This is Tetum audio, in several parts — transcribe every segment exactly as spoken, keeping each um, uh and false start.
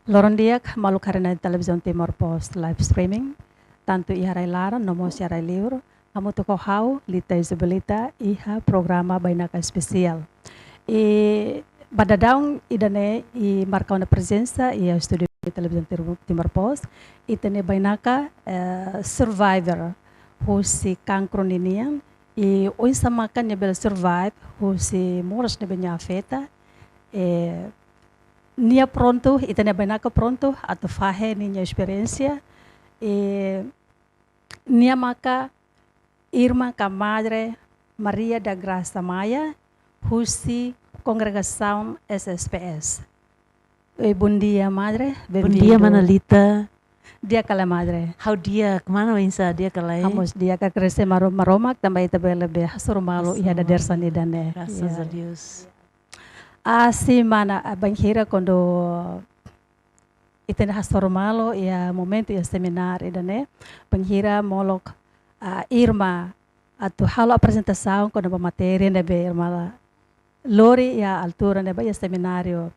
Loron di'ak, maluk haree-na'in Televizaun Timor Post live streaming, tantu iha rai-laran no mós iha rai-liur, hamutuk ho ha'u, Lita Isabelita, iha programa Bainaka Espesiál. I ba daudaun ida-ne'e, i marka ona prezensa iha estúdiu Televizaun Timor, Timor Post, ita-nia bainaka, eh, survivor husi kankru ninian, i oinsá maka nia bele survive husi moras ne'ebé nia afeta, eh, nia prontu, ita-nia bainaka prontu atu fahe ninia esperiénsia, i nia maka Irmã ka Madre Maria da Graça Maia, husi kongregasaun S S P S. Eh, bom dia, Madre. Bom dia, bem-vindo. Mana Lita. Di'ak ka lae, Madre? Ha'u di'ak, mana oinsá, di'ak ka lae? Ha'u mós di'ak, agradese Maro-, Maromak, tanba ita bele bá hasoru malu iha dadeer-saan ida-ne'e. Graças a Deus. Ah, sin, mana, ah, bainhira kuandu ita-nia hasoru malu iha momentu iha semináriu ida-ne'e, bainhira molok, ah, Irmã atu halo aprezentasaun kona-ba matéria ne'ebé Irmã lori iha altura ne'ebá iha semináriu,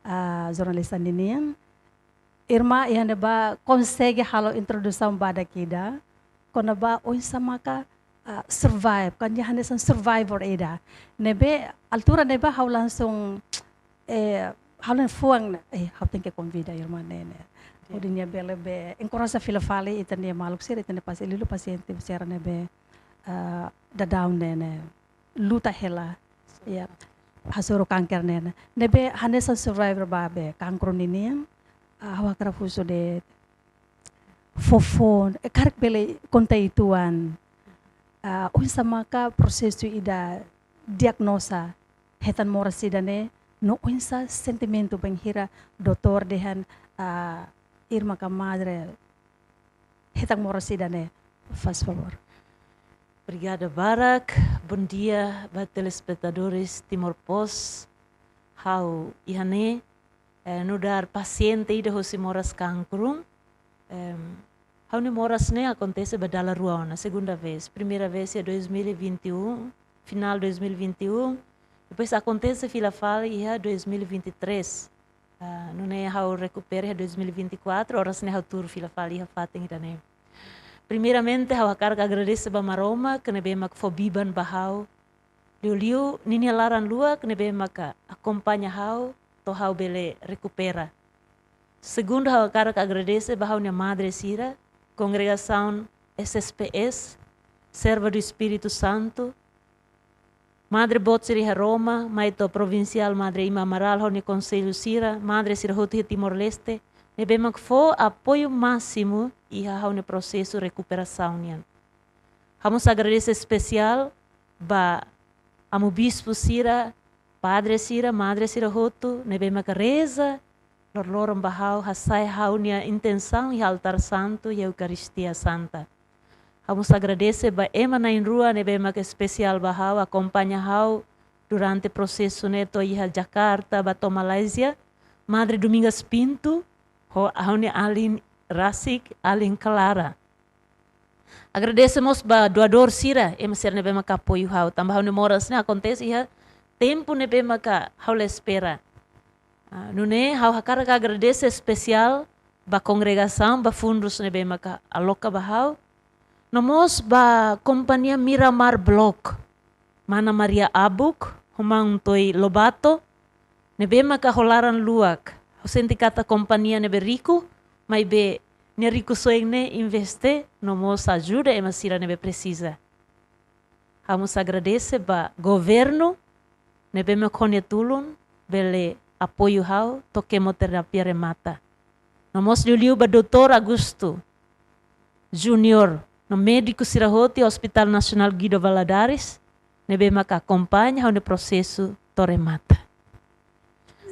ah, jornalista ninian. Irmã iha ne'ebá konsege halo introdusaun badak ida kona-ba oinsá maka, ah, survive, kan nia hanesan survivor ida. Ne'ebé altura ne'ebá ha'u langsung, eh, ha'u-nia fuan, eh, ha'u tenke konvida Irmã ne'e, ne'e. Ya. Hodi nia bele bá enkoraja fila fali ita-nia maluk sira, ita-nia pasi-, liuliu pasiente sira ne'ebé, ah, daudaun ne'e, ne'e luta hela, ya, hasoru kanker ne'e, ne'e. Ne'ebé hanesan survivor ba be kankru ninian, ah, ha'u hakarak husu de'it, foufoun, eh, karik bele konta uitoan, ah, oinsá maka prosesu ida diagnoza hetan moras ida-ne'e, no oinsá sentimentu bainhira doutór dehan, ah, Irmã ka Madre hetan moras ida-ne'e, faz favor. Obrigada barak. Bom dia ba telespetadores Timor Post. Ha'u iha ne'e, eh, nu'udar pasiente ida husi moras kankru. Em, ha'u-nia moras ne'e akontese ba dala rua ona, segunda vez. Primeira vez iha dois mil e vinte e um, final dois mil e vinte e um. Depois akontese fila fali iha dois mil e vinte e três. Ah, nune'e ha'u rekupera iha dois mil e vinte e quatro, oras ne'e ha'u tuur fila fali iha fatin ida-ne'e. Primeiramente, ha'u hakarak agradese ba Maromak ne'ebé mak fó biban ba ha'u. Liuliu ninia laran luak ne'ebé maka akompaña ha'u to'o ha'u bele rekupera. Segundu, ha'u hakarak agradese ba ha'u-nia madre sira, kongregasaun S S P S, Serva do Espírito Santo, madre boot sira iha Roma, mai to'o provinsiál Madre Ima Amaral ho nia konsellu sira, madre sira hotu iha Timor-Leste, ne'ebé mak fó apoiu másimu iha ha'u-nia prosesu rekuperasaun nian. Ha'u mós agradese espesiál ba amu bispu sira, padre sira, madre sira hotu, ne'ebé maka reza loroloron ba ha'u, hasa'e ha'u-nia intensaun iha altár santu, iha Eukaristia Santa. Ha'u mós agradese ba ema na'in-rua ne'ebé maka espesiál ba ha'u, akompaña ha'u durante prosesu ne'e to'o iha Jakarta, ba to'o Malázia, Madre Domingas Pinto, ho ha'u-nia alin rasik, alin Clara. Agradese mós ba doadór sira, ema sira ne'ebé maka apoiu ha'u. Tanba ha'u-nia moras ne'e akontese iha tempu ne'ebé maka ha'u la espera. Ah, nune'e ha'u hakarak agradese espesiál ba kongregasaun, ba fundus ne'ebé maka aloka ba ha'u. No mós ba kompañia Miramar Block, mana Maria Abuk, ho maun Toy Lobato, ne'ebé maka ho laran luak. Ha'u sente katak kompañia ne'ebé riku, maibé nia rikusoin ne'e investe no mós ajuda ema sira ne'ebé presiza. Ha'u mós agradese ba governu ne'ebé mak ho nia tulun bele apoiu ha'u to'o kemoterapia remata. No mós liuliu ba doutór Augusto Júnior, no médiku sira hotu iha Hospital Nasionál Guido Valadares, ne'ebé maka akompaña ha'u-nia prosesu to'o remata.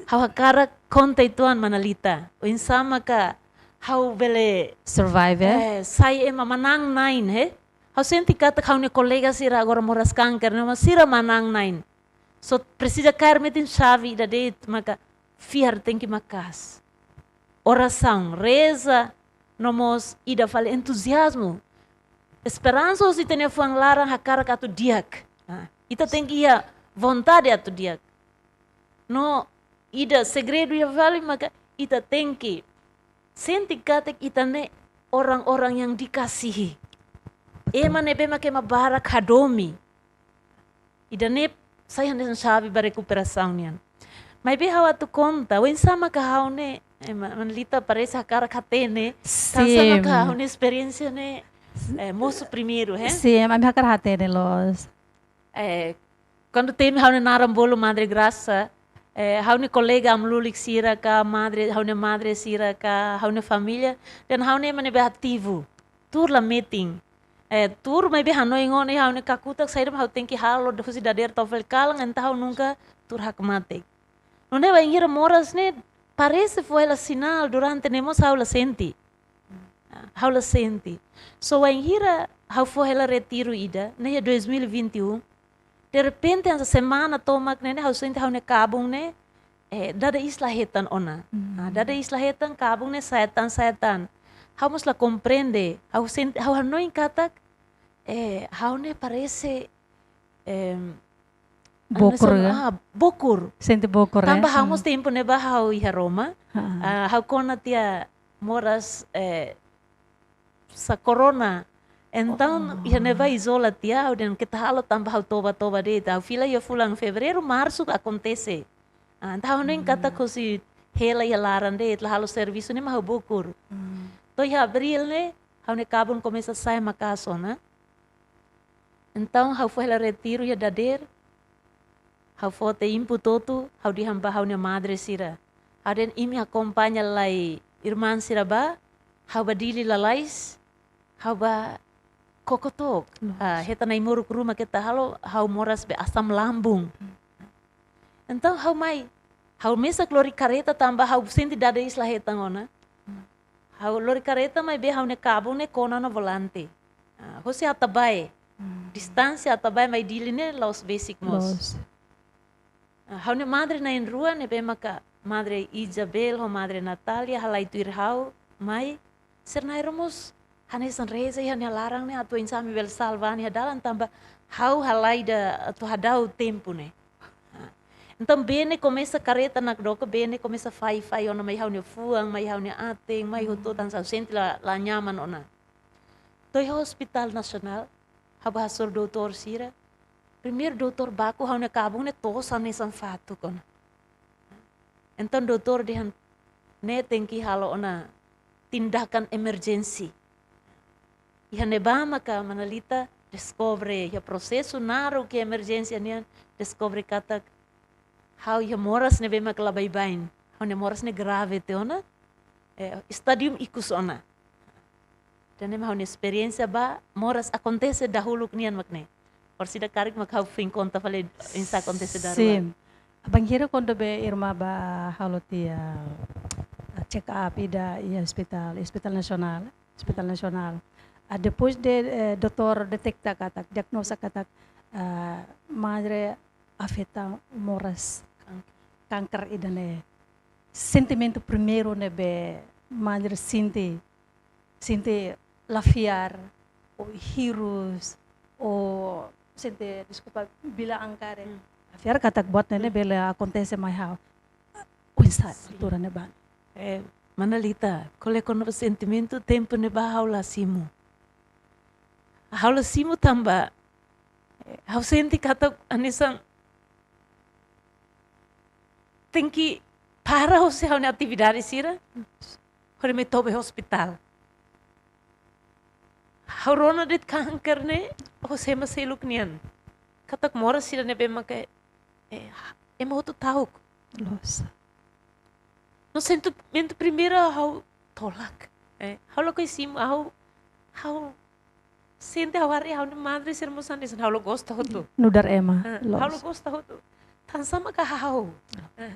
Ha'u hakarak konta uitoan, mana Lita, oinsá maka ha'u bele survive, eh? Eh, sai ema manán-na'in, he? Ha'u sente katak ha'u-nia kolega sira agora moras kanker, no mas sira manán-na'in. Só presiza kaer metin xave ida de'it, maka fiar tenke maka'as. Orasaun, reza, no mós ida fali entuziazmu. Esperansa hosi ita-nia fuan laran hakarak atu di'ak. Ah, ita tenke iha vontade atu di'ak. No ida segredu ida fali maka ita tenke sente katak ita ne'e orang-orang yang dikasihi. Ema ne'ebé mak ema barak hadomi. Ida-ne'e sai hanesan xave ba rekuperasaun nian. Maibé ha'u atu konta, oinsá maka ha'u-nia, eh, ma-, mana Lita parese hakarak hatene, tansá maka ha'u-nia esperiénsia ne'e, eh, mosu primeiru, eh? Sin, ami hakarak hatene loos. Eh, kuandu temi ha'u-nia naran bolu Madre Graça, eh, ha'u-nia kolega amlulik sira ka, madre, ha'u-nia madre sira ka, ha'u-nia família, dehan ha'u ne'e ema ne'ebé ativu. Tuur la metin. Eh, tuur maibé hanoin ona iha ha'u-nia kakutak saida mak ha'u tenke halo, husi dadeer to'o fali kalan, entaun ha'u nunka tuur hakmatek. Nune'e bainhira moras ne'e parese fó hela sinál durante ne'e mós ha'u la sente. Ah, ha'u la sente. So bainhira ha'u fó hela retiru ida, ne'e iha dois mil e vinte e um, derrepente hanesan semana tomak ne'e, ne'e ha'u sente ha'u-nia kabun ne'e, eh, dada iis la hetan ona. Hmm. Ah, dada iis la hetan, kabun ne'e sa'e tan, sa'e tan. Ha'u mós la komprende, ha'u sente, ha'u hanoin katak, eh, ha'u ne'e parese, em, bokur, hanesan, ya? Ah, bokur. Sente bokur, ya? Tanba ha'u mós tempu ne'ebá ha'u iha Roma, ah, ha'u kona tiha moras, eh, sa corona. Entaun, oh, iha ne'ebá izola tiha, ha'u dehan keta halo tanba ha'u toba-toba de'it. Ha'u fila iha fulan Fevereiru, Marsu akontese. Ah, entaun ha'u hanoin katak, hmm, husi hela iha laran de'it, la halo servisu ne'e mak ha'u bokur. Hmm. To'o iha Abríl ne'e, ha'u-nia kabun komesa sa'e maka'as ona. Entaun ha'u fó hela retiru iha dadeer, ha'u fó tiha input hotu, ha'u dehan ba ha'u-nia madre sira. Ha'u dehan imi akompaña lai irmán sira bá, ha'u bá Dili lalais, ha'u bá koko took. Loos. Ah, hetan ai-moruk ruma keta halo, ha'u moras be asam lambung. Entaun ha'u mai, ha'u mesak lori kareta tanba ha'u sente dada iis la hetan ona. Ha'u lori kareta maibé ha'u-nia kabun ne'e kona ona volante. Ah, husi Atabae. Hmm. Distánsia Atabae mai Dili ne'e la'ós besik mós. Loos. Ah, ha'u-nia madre na'in-rua ne'ebé maka Madre Isabel ho Madre Natália halai tuir ha'u mai, sira na'in-rua mós hanesan reza iha nia laran ne'e atu oinsá ami bele salva an iha dalan tanba ha'u halai ida atu hadau tempu ne'e. Ah, entaun bee ne'e komesa kareta nakdoko, bee ne'e komesa fai-fai ona mai ha'u-nia fuan, mai ha'u-nia aten, mai hotu-hotu hanesan ha'u sente la, la nyaman ona. To'o iha Hospital Nasionál, ha'u bá hasoru doutór sira. Primeiru doutór baku ha'u-nia kabun ne'e toos hanesan fatuk ona. Entaun doutór dehan ne'e tenke halo ona tindakan emerjénsia. Iha ne'ebá maka mana Lita deskobre, iha prosesu naruk emerjénsia nian, deskobre katak ha'u iha moras ne'ebé mak la baibain. Ha'u-nia moras ne'e grave tiha ona, eh, estádiu ikus ona. Ida-ne'e mak ha'u-nia esperiénsia ba moras akontese dahuluk nian mak ne'e. Orsida karik mak ha'u foin konta fali oinsá akontese daruak. Sin. Bainhira kuandu be irmá bá halo tiha, ah, check up ida iha hospital, Hospital Nasionál, Hospital Nasionál. Ah, depois de, eh, doutór deteta katak, diagnoza katak, ah, madre afeta moras kanker ida-ne'e. Sentimentu primeiru ne'ebé madre sente, sente la fiar, ou hirus, ou sente, deskulpa, bila angkare. Hmm. La fiar katak buat ne'e, hmm, bele akontese mai ha'u. Oinsá, sin, altura ne'ebá? Eh, mana Lita, ko'alia kona-ba sentimentu, tempu ne'ebá ha'u la simu. Ha'u la simu tanba, eh, ha'u sente katak hanesan tenke para husi ha'u-nia atividade sira, hodi mai toba iha hospital. Ha'u rona de'it kanker ne'e husi ema seluk nian. Katak moras sira ne'ebé maka, eh, ema hotu ta'uk. Loos. No sentimentu primeiru ha'u tolak. Eh, ha'u lakohi simu, ha'u, ha'u sente ha'u haree ha'u-nia madre sira mós hanesan, ha'u la gosta hotu. Nu'udar ema. Ah, loos. Ha'u la gosta hotu. Tansá maka ha'u. Ah,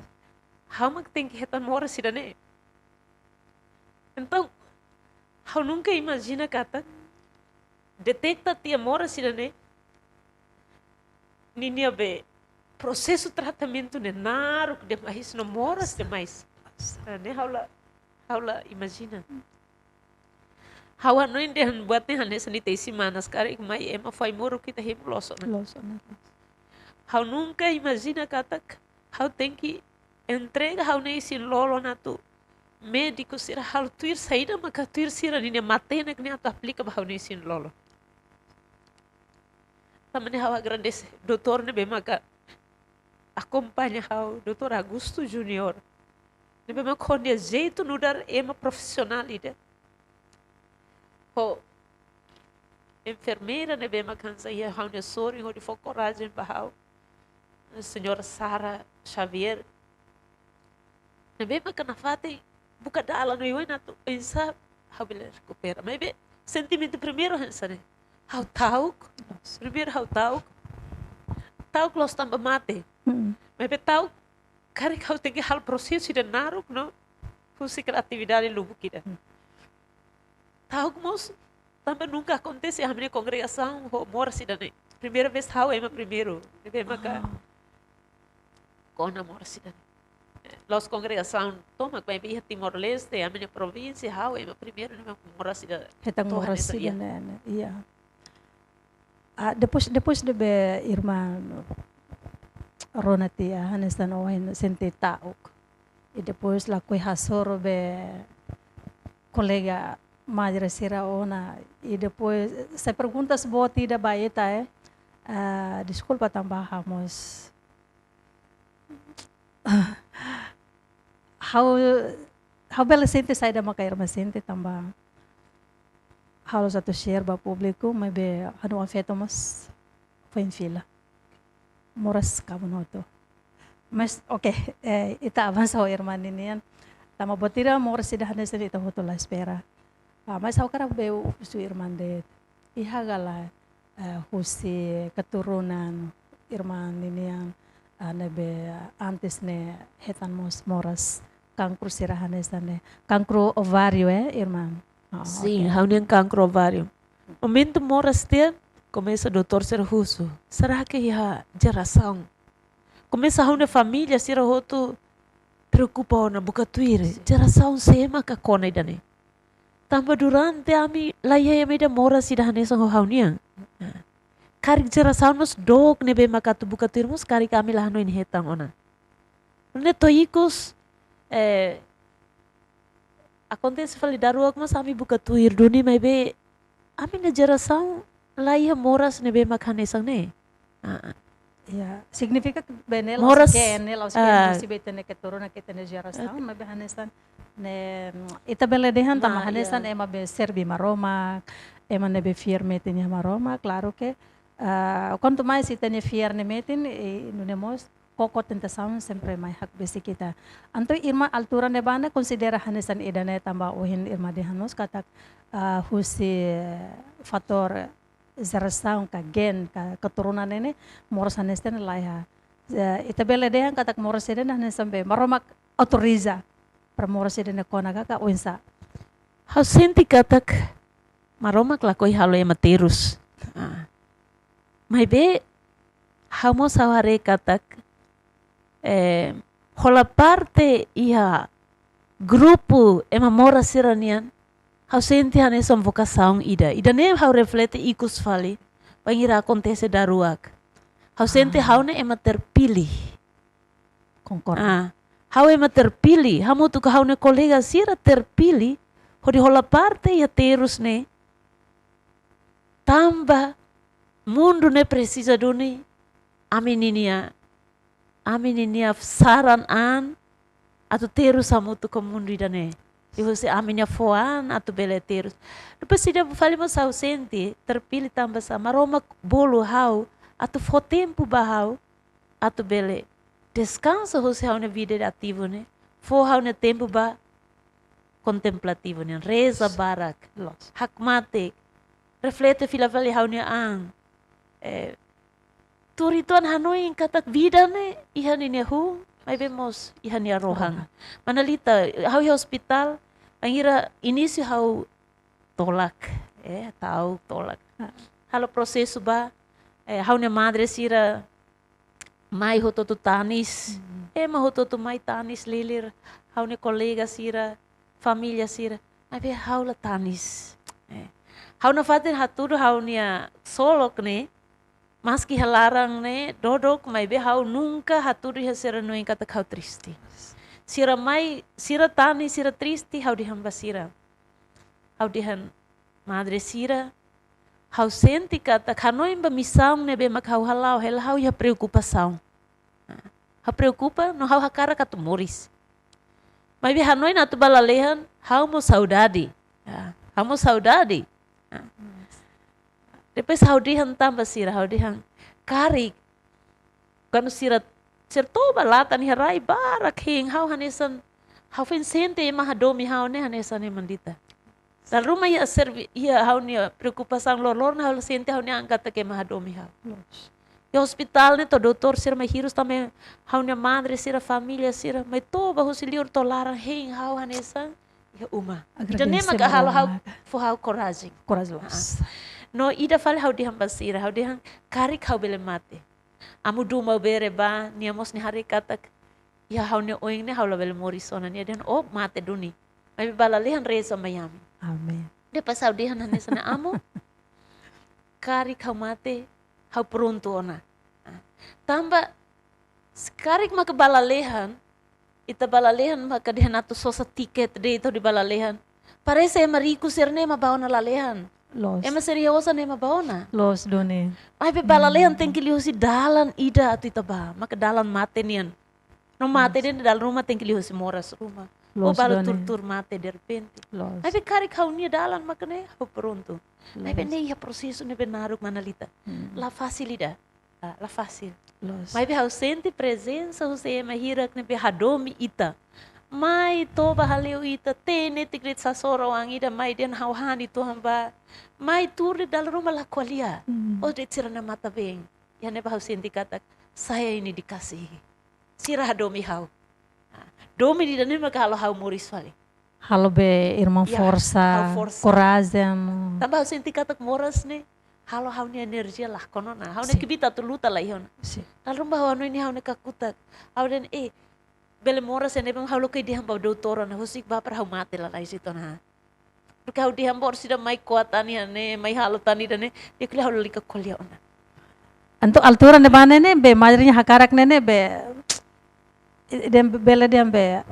ha'u mak tenke hetan moras sira-ne'e. Entaun, ha'u nunka imajina katak deteta tiha moras sira-ne'e, ninia be prosesu tratamentu ne'e naruk demais no moras demais. Ah, ne'e ha'u la, ha'u la imajina. Ha'u hanoin dehan buat ne'e hanesan ita isin-manas karik mai ema fó ai-moruk ita hemu loos ona. Loos ona. Ha'u nunka imajina katak ha'u tenke entrega ha'u-nia isin-lolon atu médiku sira halo tuir saida maka tuir sira-nia matenek ne'e atu aplika ba ha'u-nia isin-lolon. Tanba ne'e ha'u agradese doutór ne'ebé maka akompaña ha'u, doutór Augusto Júnior. Ne'ebé maka ho nia jeitu nu'udar ema profisionál ida. Ho enfermeira ne'ebé maka hanesan iha ha'u-nia sorin hodi fó korajen ba ha'u. Señora Sara Xavier. Ne'ebé maka nafatin buka dalan no iwan atu oinsá ha'u bele rekupera. Maibé sentimentu primeiru hanesan ne'e. Ha'u ta'uk, primeiru ha'u ta'uk. Ta'uk loos tanba mate. Mm. Maibé ta'uk karik ha'u tenke halo prosesu ida naruk no husik atividade lubuk ida. Mm. Ta'uk mós tanba nunka akontese iha ami-nia kongregasaun ho moras ida-ne'e. Primeira vez ha'u ema primeiru. Ne'ebé maka Ah. kona moras ida-ne'e. La'ós kongregasaun tomak, maibé iha Timor-Leste, ami-nia provínsia, ha'u ema primeiru ne'ebé moras ida. Hetan to'o moras hanesan, ida iya. Ne'e, ne'e, iya. Ah, depois, depois ne'ebé irmán rona tiha, hanesan ohin sente ta'uk. I depois lakohi hasoru be kolega madre sira ona. I depois, se perguntas boot ida ba ita, eh. Ah, deskulpa tanba ha'u mós. Ha'u, ha'u bele sente saida maka irmán sente tanba ha'u la'ós atu share ba públiku, maibé ha'u-nia afetu mós foin fila. Moras kabun hotu. Mas, oke, eh, ita avansa ho irmán ninian. Tanba buat ida moras ida hanesan ne'e ita hotu la espera. Ah, mas ha'u hakarak be husu irmán de'it. Iha ka lae, eh, husi keturunan irmán ninian, ah, ne'ebé antes ne'e hetan mós moras kankru sira hanesan ne'e. Kankru ováriu, eh, irmán? Ah, Sin, oke. Ha'u-nian kankru ováriu. Momentu moras tiha, komesa doutór sira husu. Será que iha jerasaun? Komesa ha'u-nia família sira hotu preokupa ona buka tuir. Sin. Jerasaun sé maka kona ida-ne'e. Tanba durante ami la iha ema ida moras ida hanesan ho ha'u-nian. Karik jerasaun mós dook ne'ebé maka atu buka tuir mós karik ami la hanoin hetan ona. Ne'e to'o ikus, eh, akontese fali daruak mós ami buka tuir duni maibé ami-nia jerasaun la iha moras ne'ebé mak hanesan ne'e. Ah, ah. Ya, signifika be ne'e la'ós Moras, gen, ne'e la'ós gen, ah. Husi be ita-nia keturunan, ita-nia jerasaun, Oke. Maibé hanesan ne'e, mm, ita bele dehan tanba Ma, hanesan ya. Ema be serve Maromak, ema ne'ebé fiar metin iha Maromak, klaru ke, ah, kuantu mais ita-nia fiar ne'e metin, i nune'e mós, koko tentasaun sempre mai hakbesik ita. Entaun irmán altura ne'ebá ne'e konsidera hanesan ida-ne'e tanba ohin irmán dehan mós katak, ah, husi, eh, fatór jerasaun ka gen ka keturunan ne'e ne'e moras hanesan ne'e la iha. Eh, ita bele dehan katak moras ida-ne'e hanesan be Maromak autoriza para moras ida-ne'e kona ka, ka oinsá? Ha'u sente katak Maromak lakohi halo ema terus. Ah. Maibé, ha'u mós ha'u haree katak, eh, hola parte iha grupu ema moras sira-nian, ha'u sente hanesan vokasaun ida. Ida-ne'e ha'u reflete ikus fali, bainhira akontese daruak. Ha'u sente Ah. ha'u ne'e ema terpilih. Konkorda. Ah, ha'u ema terpilih, hamutuk ho ha'u-nia kolega sira terpilih, hodi hola parte iha terus ne'e. Tanba mundu ne'e presiza duni ami-ninia, ami-ninia saran an atu terus hamutuk ho mundu ida-ne'e. I husi ami-nia fó an atu bele terus. Depois ida fali mós ha'u sente terpilih tanba sá, Maromak bolu ha'u atu fó tempu ba ha'u atu bele deskansa husi ha'u-nia vida ativu ne'e, fó ha'u-nia tempu ba kontemplativu ne'e, reza barak, Loos. hakmatek, reflete fila fali ha'u-nia an. Eh, tuir ita-nia hanoin katak vida ne'e iha ninia hun, maibé mós iha nia rohan. Rohan. Mana Lita, ha'u iha ospitál, bainhira inísiu ha'u tolak, eh, ta'uk tolak. Ah. Halo prosesu ba, eh, ha'u-nia madre sira mai hotu-hotu tanis. Hmm. Ema hotu-hotu mai tanis liuliu ha'u-nia kolega sira, família sira. Maibé ha'u la tanis. Eh. Ha'u nafatin hatudu ha'u-nia ksolok ne'e, maski iha laran ne'e dodok, maibé ha'u nunka hatudu iha sira-nia oin katak ha'u triste. Sira mai, sira tani, sira triste, ha'u dehan ba sira. Ha'u dehan, madre sira, ha'u sente katak hanoin ba misaun ne'ebé mak ha'u hala'o hela ha'u iha preokupasaun. Ha'u preokupa, no ha'u hakarak atu moris. Maibé hanoin atu ba lalehan, ha'u mós saudade. Ya, ha'u mós saudade. Ya. Depois ha'u dehan tan ba sira, ha'u dehan, karik, kuandu sira, sira toba latan iha rai barak hein, ha'u hanesan, ha'u foin sente ema hadomi ha'u ne'e hanesan ema dita. Dala ruma iha servi-, iha ha'u-nia preokupasaun loroloron, ha'u sente ha'u-nia an katak ema hadomi ha'u. Loos. Iha ospitál ne'e to'o doutór sira mai hirus tanba ha'u-nia madre sira, família sira, mai toba husi liur to'o laran hein ha'u hanesan iha uma. Ida-ne'e mak halo ha'u, fó ha'u korajen. Korajen loos. Ah. No ida fali ha'u dehan ba sira, ha'u dehan karik ha'u bele mate. Amu Duma Bere ba, nia mós nia haree katak iha ha'u-nia oin ne'e ha'u labele moris ona, nia dehan, "Ó mate duni. Maibé ba lalehan reza mai ami." Amen. Depois ha'u dehan hanesan ne'e, amu, karik ha'u mate, ha'u prontu ona. Ah, tanba, se karik maka ba lalehan, ita ba lalehan maka dehan atu sosa tiket de'it hodi ba lalehan. Parese ema riku sira-ne'e mak ba ona lalehan. Loos. Ema sira iha osan ne'e mak ba ona. Loos duni. Maibé ba lalehan tenke liuhusi dalan ida atu ita ba, maka dalan mate nian. No mate de'it dala ruma tenke liuhusi moras ruma. Loos duni. Ó balu tuur-tuur mate derrepente. Loos. Maibé karik ha'u-nia dalan maka ne'e, ha'u prontu. Loos. Maibé ne'e iha prosesu ne'ebé naruk mana Lita. Hmm. La fasil ida. Ah, la fasil. Loos. Maibé ha'u sente prezensa husi ema hirak ne'ebé hadomi ita. Mai toba hale'u ita, tene tikrit sasoro ang ida mai dehan ha'u han uitoan ba. Mai tuur de'it dala ruma la ko'alia. Hmm. Ó de'it sira-nia matan-been. Iha ne'ebá ha'u sente katak, saya ini dikasihi. Sira hadomi ha'u. Ah, domin ida-ne'e maka halo ha'u moris fali. Halo be irmaun, ya, forsa, ha'u forsa, korajen. Tanba ha'u sente katak moras ne'e halo ha'u-nia enerjia lakon ona. Ha'u-nia, sin, kbiit atu luta la iha ona. Sin. Dala ruma ha'u hanoin ne'e ha'u-nia kakutak. Ha'u dehan, eh, bele moras ne'ebé ha'u loke dehan ba doutór ona, husik ba para ha'u mate lalais uitoan. Porque ha'u dehan ba orsida mai ko'a tan iha ne'e, mai halo tan ida-ne'e, di'ak liu ha'u lalika ko'alia ona. Entaun altura ne'ebá ne'e ne'e, be madre nia hakarak ne'e ne'e, be, dehan bele dehan be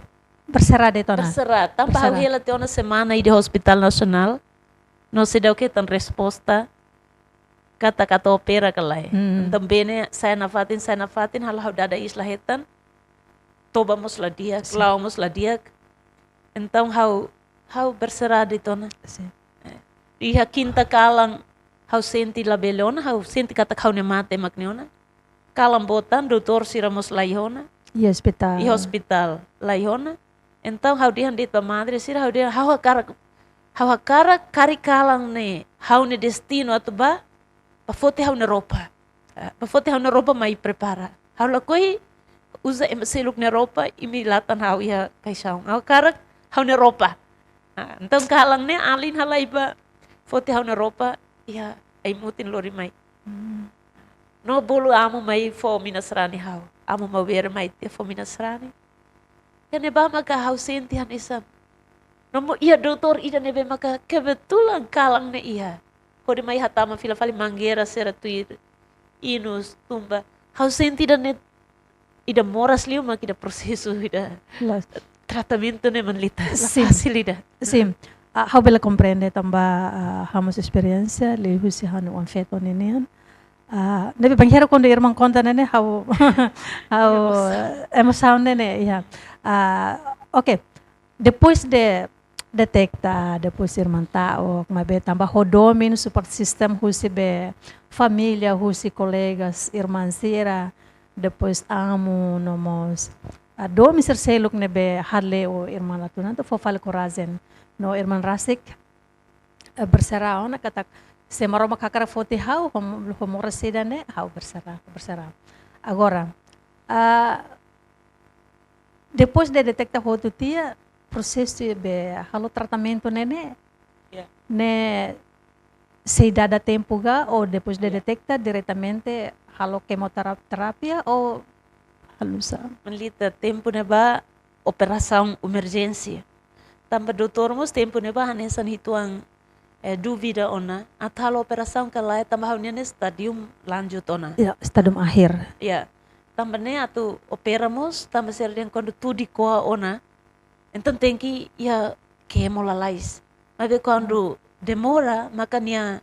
berserah de'it ona. Berserah. Tanba ha'u, berserah, hela tiha ona semana iha Hospital Nasionál. No seidauk hetan resposta katak atu opera ka lae. Hmm. Entaun bene, sa'e nafatin, sa'e nafatin, halo ha'u dada iis la hetan. Toba mós la di'ak, sin, la'o mós la di'ak. Entaun ha'u, ha'u berserah de'it ona. Sin. Eh, iha kinta kalan ha'u sente labele ona, ha'u sente katak ha'u-nia mate mak ne'e ona. Kalan boot tan, doutór sira mós la iha ona. Iha ospitál. Iha ospitál, la iha ona. Entaun ha'u dehan de'it ba madre sira, ha'u dehan ha'u hakarak, ha'u hakarak karik kalan ne'e ha'u-nia destinu atu ba, ba foti ha'u-nia roupa. Ah, ba foti ha'u-nia roupa mai prepara. Ha'u lakohi uza ema seluk nia roupa, imi latan ha'u iha kaixaun. Ha'u hakarak ha'u-nia roupa. Ah, entaun kalan ne'e alin halai ba foti ha'u-nia roupa iha ai-mutin lori mai. Hmm. No bolu amu mai fó mina sarani ha'u. Amu Maubere mai tiha fó mina sarani. Iha ne'ebá maka ha'u sente hanesan. No mós iha doutór ida ne'ebé maka kebetulan kalan ne'e iha. Hodi mai hatama fila fali mangeira sira tuir inus, tumba. Ha'u sente ida-ne'e, ida moras liu mak ida prosesu ida. Loos. Tratamentu ne'e mana Lita. Sin. Fasil ida. Sin. Ah, ha'u bele komprende tanba, ah, ha'u mós esperiénsia liuhusi ha'u-nia oan-feto ninian. Ah, ne'ebé bainhira kuandu irmaun konta ne'e ne'e, ha'u, ha'u, emosaun, emosaun ne'e ne'e, ya. Ah, oke. Depois de deteta, depois irmaun ta'uk, maibé tanba ho domin support system husi be família, husi kolegas, irmaun sira, depois amu no mós, ah, domin sira seluk ne'ebé hale'u irmaun Latuna, entaun fó fali korajen. No irmaun rasik, eh, berserah ona katak se Maromak hakarak foti ha'u ho, ho moras ida-ne'e, ha'u berserah, berserah. Agora, ah, depois de deteta hotu tiha, prosesu be halo tratamentu ne'e ne'e, ya, ne'e sei dada tempu ka, ou depois de, ya, deteta diretamente halo kemoterapia ou halo sá? Mana Lita, tempu ne'ebá operasaun emerjénsia. Tanba doutór mós tempu ne'ebá hanesan uitoan, eh, dúvida ona atu halo operasaun ka lae, tanba ha'u-nian ne'e estádiu lanjut ona. Ya, estádiu akhir. Ya. tanba ne'e atu opera mós, tanba sira dehan kuandu tuur ko'a ona, entaun tenke iha kemo lalais. Maibé kuandu demora, maka nia,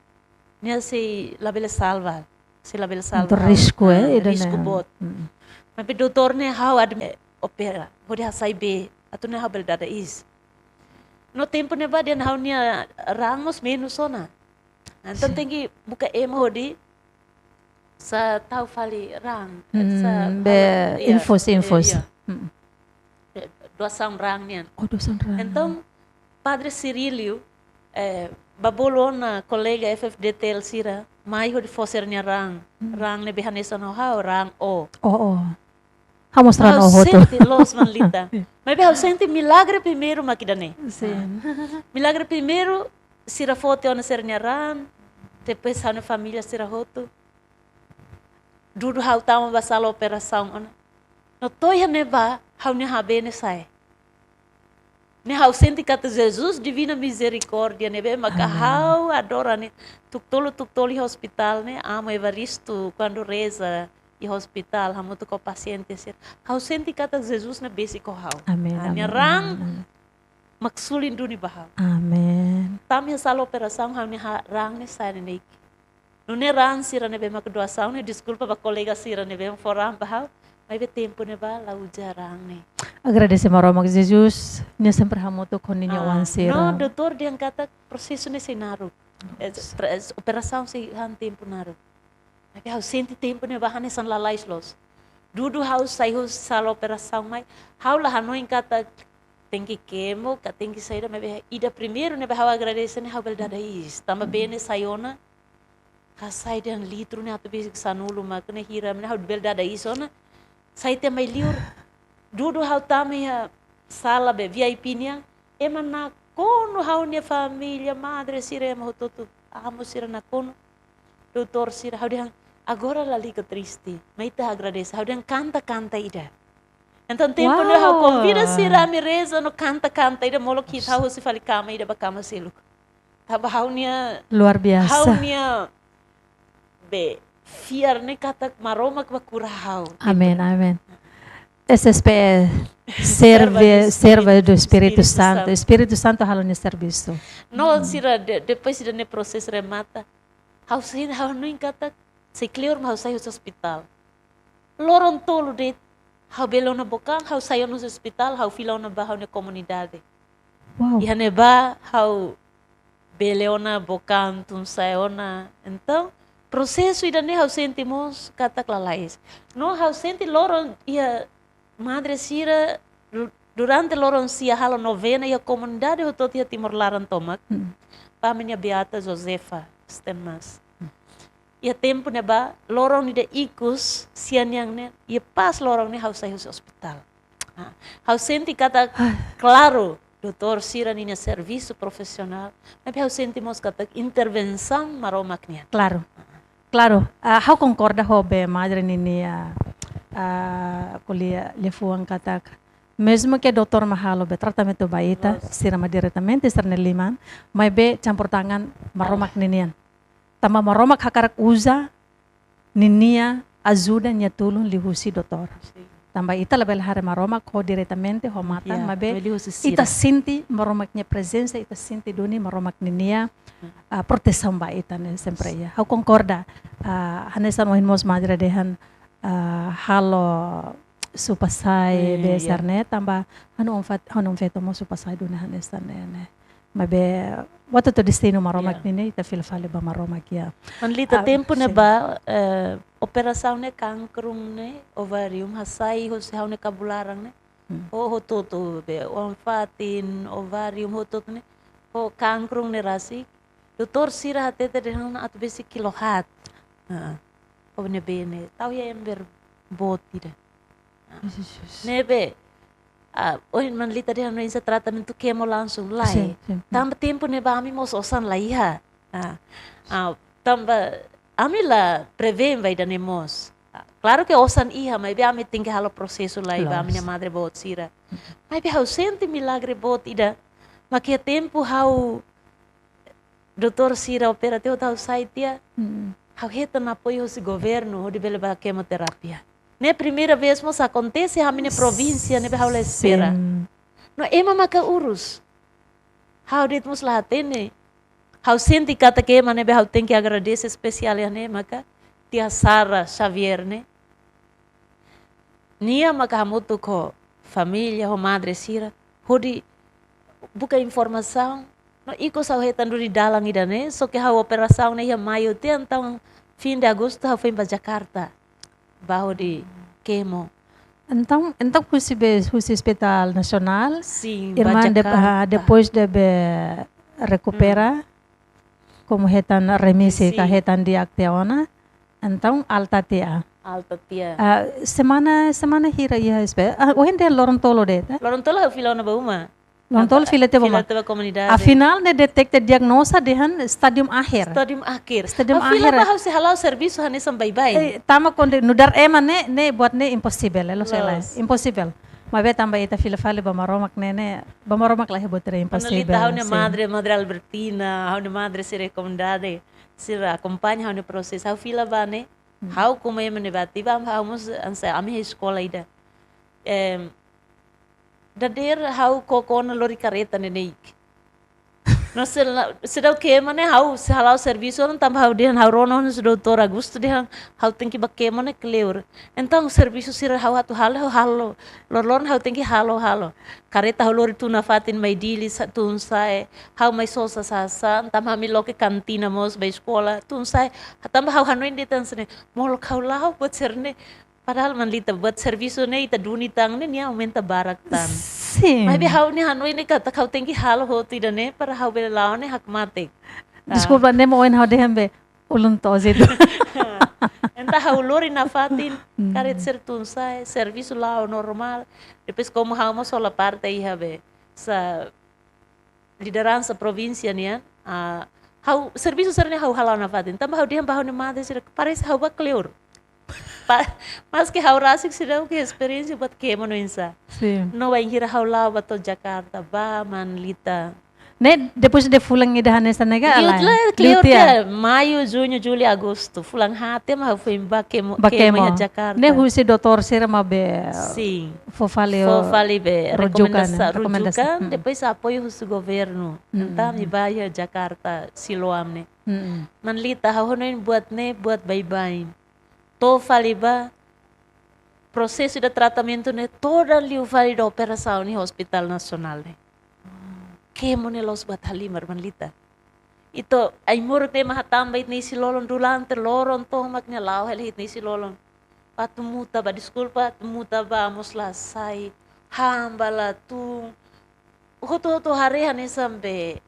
nia sei labele salva, sei labele salva. Entaun ha'u, risku, eh, ah, ida-ne'e risku boot. Mm. Maibé doutór ne'e ha'u admite opera, hodi hasai bee, atu nune'e ha'u bele dada iis. No tempu ne'ebá dehan ha'u-nia raan mós menus ona. Entaun, sin, tenke buka ema hodi sa tau fali raan. Hmm, sa be halo, iya, infus, iya, infus. Iya. Hmm. Eh, doasaun raan nian. Oh, doasaun raan. Entaun, Padre Cirílio, eh, bá bolu ona kolega F F D T L sira mai hodi fó sira-nia raan. Hmm. Raan ne'ebé hanesan ho ha'u, raan O. Oh, oh. Ha'u mós raan O hotu. Ha'u sente loos, Manlita. Maibé ha'u sente milagre primeiru mak ida-ne'e. Sin. Milagre primeiru, sira fó tiha ona sira-nia raan, depois ha'u-nia família sira hotu. Dudu ha'u tama bá sala operasaun ona. No to'o iha ne'ebá, ha'u-nia H B ne'e sa'e. Ne'e ha'u sente katak Jesus Divina Mizerikórdia ne'ebé maka, amen, ha'u adora ne'e. Tuku tolu, tuku tolu iha ospitál ne'e, Amu Evaristo, kuandu reza iha ospitál, hamutuk ho pasiente sira. Ha'u sente katak Jesus ne'e besik ho ha'u. Amen, ah, nia, amen, raan, amen, amen, mak suli duni ba ha'u. Amen. Tama iha sala operasaun, ha'u-nia ha-, raan ne'e sa'e neineik. Nune'e raan sira ne'ebé mak doasaun ne'e, deskulpa ba kolega sira ne'ebé fó raan ba ha'u, maibé tempu ne'ebá la uza raan ne'e. Agradese Maromak, Jesus, nia sempre hamutuk ho ninia, ah, oan sira. No doutór dehan katak prosesu ne'e sei naruk. Eh, tra-, eh, operasaun sei han tempu naruk. Maibé ha'u sente tempu ne'ebá hanesan lalais loos. Dudu ha'u sai husi sala operasaun mai, ha'u la hanoin katak tenke kemo, ka tenke saida, maibé ida primeiru ne'ebé ha'u agradese ne'e ha'u bele dada iis. Tanba bee ne'e sai ona, hasai dehan litru ne'e atu besik sanulu mak ne'e, hira mak ne'e, ha'u bele dada iis ona. Sai tiha mai liur, dudu ha'u tama iha sala be V I P nian, ema nakonu, ha'u-nia família, madre sira, ema hotu-hotu, Amu sira nakonu. Doutór sira, ha'u dehan, agora lalika triste, mai ita agradese. Ha'u dehan kanta kanta ida. Entaun tempu ne'e ha'u, wow, konvida sira, ami reza no kanta kanta ida, molok hi'it ha'u husi fali kama ida ba kama seluk. Tanba ha'u-nia, luar biasa, ha'u-nia be fiar ne'e katak Maromak bá kura ha'u. Amen, amen. S S P, serve, serva do Espírito Santo. Espírito Santo halo nia servisu. No, hmm, sira de-, depois de ne'e prosesu remata, ha'u sente, ha'u hanoin katak sei kleur mak ha'u sai husi ospitál. Loron tolu de'it, ha'u bele ona book an, ha'u sai ona husi ospitál, ha'u fila ona ba ha'u-nia komunidade. Wow. Iha ne'ebá ha'u bele ona book an tun sa'e ona. Entaun, prosesu ida-ne'e ha'u sente mós katak lalais. No ha'u sente loron iha madre sira du-, durante loron sia halo novena iha komunidade hotu-hotu iha Timor laran tomak. Hmm. Ba ami-nia Beata Josefa Sten Mas. Hmm. Iha tempu ne'ebá, loron ida ikus, sia nian ne'e, iha pas loron ne'e ha'u sai husi ospitál. Ah, ha'u sente katak, ah, klaru, doutór sira ninia servisu profisionál, maibé ha'u sente mós katak intervensaun Maromak nian. Klaru. Klaru, ah, ha'u konkorda ho be madre ninia, ah, ko'alia liafuan katak, mezmu ke doutór mak halo be tratamentu ba ita, loos, sira mak diretamente sira-nia liman, maibé campur tangan Maromak, ah, ninian. Tanba Maromak hakarak uza ninia ajuda, nia tulun liuhusi doutór. Sin. Tanba ita labele haree Maromak ho diretamente ho matan, ya, maibé liuhusi sira. Ita sente Maromak nia prezensa, ita sente duni Maromak ninia, hmm, ah, protesaun ba ita ne'e sempre, ya. Ha'u konkorda, ah, hanesan ohin mós madre dehan, ah, halo supa-sai, hmm, be, ya, sira-ne'e, tanba ha'u-nia oan fat-, ha'u-nia oan feto mós supa-sai duni hanesan ne'e, ne'e. Maibé, buat hotu destinu Maromak, ya, nian, ita fila fali ba Maromak, ya. Manlita, ah, tempu, sin, ne'ebá, eh, operasaun ne'e kankrun ne'e, ováriu, hasai husi ha'u-nia kabun laran ne'e. Hmm. Ho, hotu-hotu be, oan-fatin, ováriu, hotu-hotu ne'e. Ho kankrun ne'e rasik. Doutór sira hatete dehan atu besik kilo haat. Ah. Ho ne'ebé ne'e, tau iha ember boot ida. Ah. Jesus. Ne'ebé, ah, ohin Manlita dehan oinsá tratamentu kemo langsung, lae. Sin, sin. Tanba tempu ne'ebá ami mós osan la iha. Ah. Ah, tanba ami la prevee ba ida-ne'e mós. Ah, klaru ke osan iha, maibé ami tenke halo prosesu lai ba, loos, ami-nia madre boot sira. Maibé ha'u sente milagre boot ida. Mak iha tempu ha'u doutór sira opera tiha, ha'u sai tiha. Hmm. Ha'u hetan apoiu husi governu, hodi bele ba kemoterapia. Ne'e primeira vez mós akontese iha ami-nia provínsia ne'ebé ha'u la espera. Sin. No ema maka urus. Ha'u de'it mós la hatene. Ha'u sente katak ema ne'ebé ha'u tenke agradese espesiál iha ne'e maka Tia Sara Xavier ne'e. Nia maka hamutuk ho família, ho madre sira, hodi buka informasaun. No ikus ha'u hetan duni dalan ida-ne'e, só ke ha'u operasaun ne'e iha maiu tiha, entaun fim de agostu ha'u foin ba Jakarta. Ba hodi kemo. Entaun, entaun husi be, husi Hospital Nasionál, sin, ba irmán de, Jakarta. Ah, depois de be rekupera, komu hetan remisi, sin, ka hetan di'ak tiha ona, entaun alta tiha. Alta tiha. Ah, semana, semana hira iha espe-, ah, ohin dehan loron tolu de'it, eh? Loron tolu ha'u fila ona ba uma. Loron tolu fila tiha ba uma. Fila tiha ba komunidade. Afinál ne'e deteta diagnoza dehan estádiu akhir. Estádiu akhir. Estádiu akhir. Ha'u fila ba ha'u sei hala'o servisu hanesan baibain. Eh, tanba kuandu nu'udar ema ne'e, ne'e buat ne'e imposivel, eh, loos ka lae? Loos. Imposivel. Maibé tanba ita fila fali ba Maromak ne'e, ne'e, ba Maromak la iha buat ida imposivel. Maun-alin ita, ha'u-nia, sin, madre, Madre Albertina, ha'u-nia madre sira komunidade, sira akompaña ha'u-nia prosesu, ha'u fila ba ne'e, hmm, ha'u komu ema ne'ebé ativu, ha'u mós hanesan ami eskola ida. Em, dadeer ha'u koko ona lori kareta neineik. No se la, seidauk kemo ne'e ha'u sei hala'o servisu ona tanba ha'u dehan ha'u rona ona husi doutór Augusto dehan ha'u tenke ba kemo ne'e kleur. Entaun servisu sira ha'u atu halo, ha'u halo. Loroloron ha'u tenke halo, halo. Kareta ha'u lori tun nafatin mai Dili sa-, tun sa'e. Ha'u mai sosa sasán, tanba ami loke kantina mós ba eskola, tun sa'e. Tanba ha'u hanoin de'it hanesan ne'e, molok ha'u la'o buat sira-ne'e. Padahal maun-alin ita buat servisu ne'e ita duni tan ne'e nia aumenta barak tan. Sin. Maibé ha'u-nia hanoin ne'e katak ha'u tenke halo hotu ida-ne'e para ha'u bele la'o ne'e hakmatek. Ah. Deskulpa, ne'e mak ohin ha'u dehan be ulun toos itu. Entaun ha'u lori nafatin, hmm, kareta sira tun sa'e, servisu la'o normál. Depois komu ha'u mós hola parte iha be sa lideransa provínsia nian, ah, ha'u, servisu sira-ne'e ha'u hala'o nafatin. Tanba ha'u dehan ba ha'u-nia madre sira, parese ha'u ba kleur. Pa-, maske ha'u rasik seidauk iha esperiénsia buat kemo no oinsá. Sin. No bainhira ha'u la'o ba to'o Jakarta, ba maun-alin ita. Ne'e, depois de fulan ida hanesan ne'e ka, liu, lae? Liu, kleur, liu tiha, tiha. Maiu, juñu, jullu, agostu. Fulan haat tiha mak ha'u foin ba kemo, ba kemo, kemo iha Jakarta. Ne'e husi doutór sira mak be, sin, fó fali, fó fali be rujukan, rekomendasa-, rujukan, rekomendasa-, hmm, depois apoiu husi governu. Hmm. Entaun ami ba iha Jakarta, Siloam ne'e. Hmm. Maun-alin ita, ha'u hanoin buat ne'e buat baibain. To'o fali ba prosesu ida tratamentu ne'e todan liu fali ida operasaun iha Hospital Nasionál ne'e. Kemo ne'e la'ós buat halimar, maun-alin ita. Ita ai-moruk ne'e mak hatán ba ita-nia isin-lolon durante loron tomak ne'e la'o hela iha ita-nia isin-lolon. Ba tumuta ba, deskulpa, tumuta ba mós la sai, han ba la tun. Hotu-hotu haree hanesan be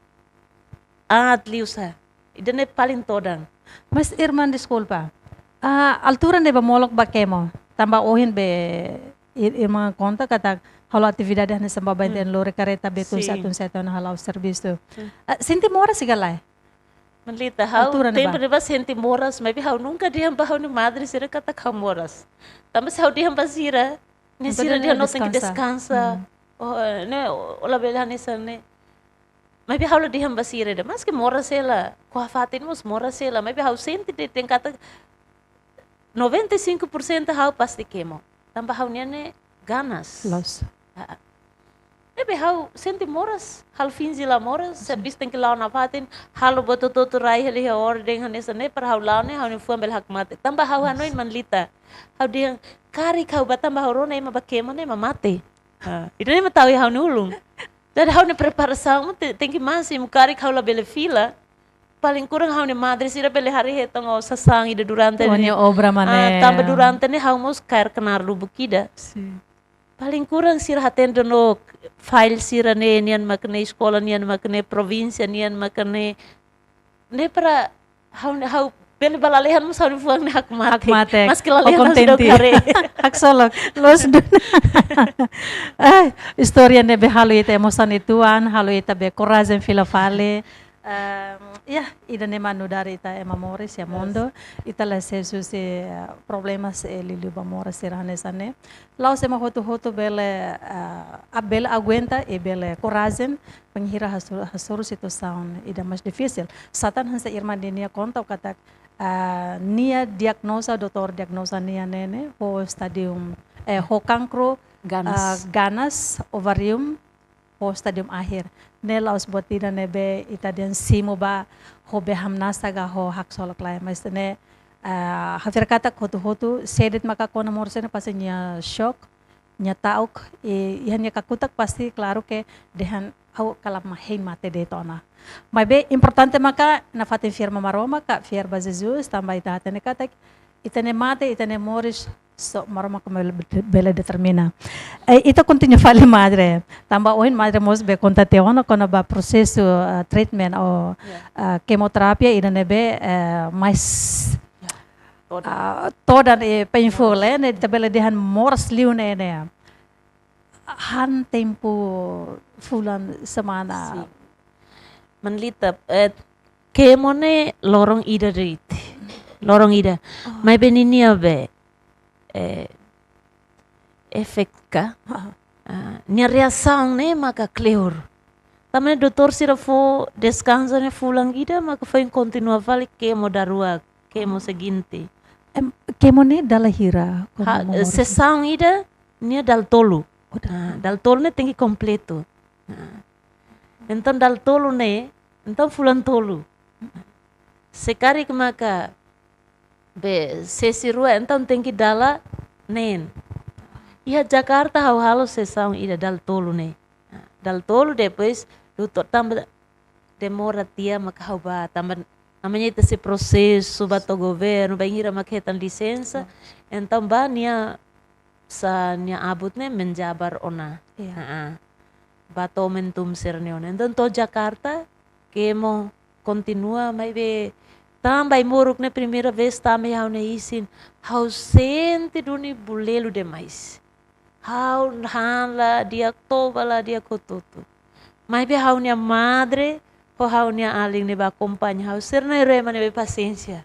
aat liu sá. Ida-ne'e paling todan. Mas irmán, deskulpa. Ah, altura ne'ebá molok ba kemo. Tanba ohin be ir-, irmán konta katak halo atividade hanesan baibain, hmm, dehan lori kareta be tun sa'e, sin, tun sa'e tiha ona hala'o servisu. Hmm. Ah, sente moras ka lae? Maun-alin ita, ha'u altura ne'ebá, tempu ne'ebá sente moras, maibé ha'u nunka dehan ba ha'u-nia madre sira katak ha'u moras. Tanba se ha'u dehan ba sira, ne'e, entaun sira dehan, dehan no tenke deskansa. Deskansa. Hmm. Oh, eh, ne'e, o, o labele hanesan ne'e. Maibé ha'u la dehan ba sira ida, maske moras hela, kuafatin mós moras hela, maibé ha'u sente de'it katak noventa e cinco por cento ha'u pasti kemo. Tanba ha'u-nian ne'e ganas. Loos. Ah. Ne'ebé ha'u sente moras, ha'u finje la moras, sin, servisu tenke la'o nafatin, halo buat hotu-hotu rai hela iha orden hanesan ne'e para ha'u la'o ne'e ha'u-nia fuan bele hakmatek. Tanba ha'u, yes, hanoin, maun-alin ita. Ha'u dehan karik ha'u ba tanba ha'u rona ema ba kemo ne'e ema mate. Ah, ida-ne'e mak tau iha ha'u-nia ulun. Jadi ha'u-nia preparasaun te-, tenke másimu, karik ha'u labele fila. Paling kurang ha'u-nia madre sira bele haree hetan ó sasán ida durante, ó-nia ne'e, obra mak ne'e. Ah, tanba durante ne'e ha'u mós kaer knaar lubuk ida. Sin. Paling kurang sira hatene duni file sira-ne'e, nian mak ne'e, eskola nian mak ne'e, provínsia nian mak ne'e. Ne'e para ha'u, ha'u bele ba lalehan mós ha'u-nia fuan ne'e hakmatek. Hakmatek. Maske lalehan, ó kontente, ha'u seidauk haree. Haksolok, loos duni. Ai, istória ne'ebé halo ita emosaun uitoan, halo ita be korajen fila fali. Ehm, ya, ida-ne'e mak nu'udar ita ema moris iha, yes, mundu. Ita la ses husi, eh, problemas, eh, liuliu ba moras sira hanesan ne'e. La'ós ema hotu-hotu bele, eh, a-, bele aguenta i bele korajen bainhira haso-, hasoru situasaun ida mais difisil. Sá tan hanesan irmán Dinia konta katak ah, nia diagnoza, doutór diagnoza nia ne'e ne'e, ho stadium, eh, ho kankru, Ganas. ah, ganas, ovarium, ho stadium akhir. Ne'e la'ós buat ida ne'ebé ita dehan simu ba, ho be hamnasa ka ho haksolok lae. Mas ne'e, ah, ha'u fiar katak hotu-hotu, sé de'it maka kona moris ne'e pasti nia shock, nia ta'uk, i, iha nia kakutak pasti klaru ke dehan ha'u kala mak hein mate de'it ona. Maibé importante maka nafatin fiar ba Maromak ka fiar ba Jesus, tanba ita hatene katak ita-nia mate, ita-nia moris, só Maromak mak bele, bele determina. Eh, ita kontinua fali madre. Tanba ohin madre mós be konta tiha ona kona-ba prosesu, ah, treatment ou, Ya. ah, kemoterapia ida ne'ebé, eh, mais, Todan. ah, todan, eh, painful, eh, ne'e ita bele dehan moras liu ne'e, ne'e. Han tempu fulan semana. Sin. Manlita, eh, kemo ne'e loron ida de'it. Loron ida. Oh. Maibé ninia be, eh, efetu ka, Ah, ah, nia reasaun ne'e maka kleur. Tanba ne'e doutór sira fó deskansa ne'e fulan ida, maka foin kontinua fali kemo daruak, kemo seguinte. em, kemo ne'e dala hira? Ha, Kona moris? Sesaun ida, nia dala tolu. Oh, dala Ah, dala tolu ne'e tenke kompletu. Ah. Entaun dala tolu ne'e, entaun fulan tolu. Se karik maka be sesi rua, entaun tenke dala neen. Iha Jakarta ha'u halo sesaun ida dala tolu ne'e. Dala tolu, depois doutór tanba demora tiha maka ha'u bá, tanba namanya ita sei prosesu, bá to'o governu, bainhira maka hetan lisensa. Entaun bá nia sa nia abut ne'e menjabar ona. Iya. Haa. Bá to'o momentum sira-ne'e ona. Entaun to'o Jakarta, kemo kontinua, maibé tanba ai-moruk ne'e primeira vez tama iha ha'u-nia isin, ha'u sente duni bulelu demais. Ha'u han la di'ak, toba la di'ak, hotu-hotu. Maibé ha'u-nia madre ho ha'u-nia alin ne'ebé akompaña ha'u, sira-nia ema ne'ebé pasiénsia.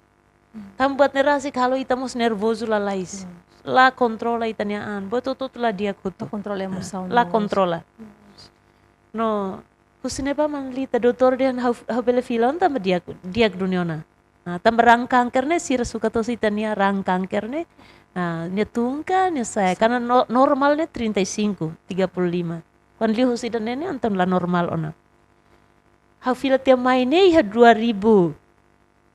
Tanba buat ne'e rasik halo ita mós nervozu lalais. La kontrola ita-nia an. Buat hotu-hotu la di'ak hotu. La kontrola emosaun La mós. Kontrola. No, husi ne'ebá Manlita, doutór dehan ha'u, ha'u bele fila ona tanba di'ak, di'ak duni ona. Ah, tanba raan kanker ne'e, sira sukat hosi ita-nia raan kanker ne'e. Ah, nia tun ka, nia sa'e. Karena no-, normal ne'e trinta e cinco, tiga puluh lima. Kuandu liu husi ida-ne'e ne'e, entaun la normál ona. Ha'u fila tiha mai ne'e iha dua ribu.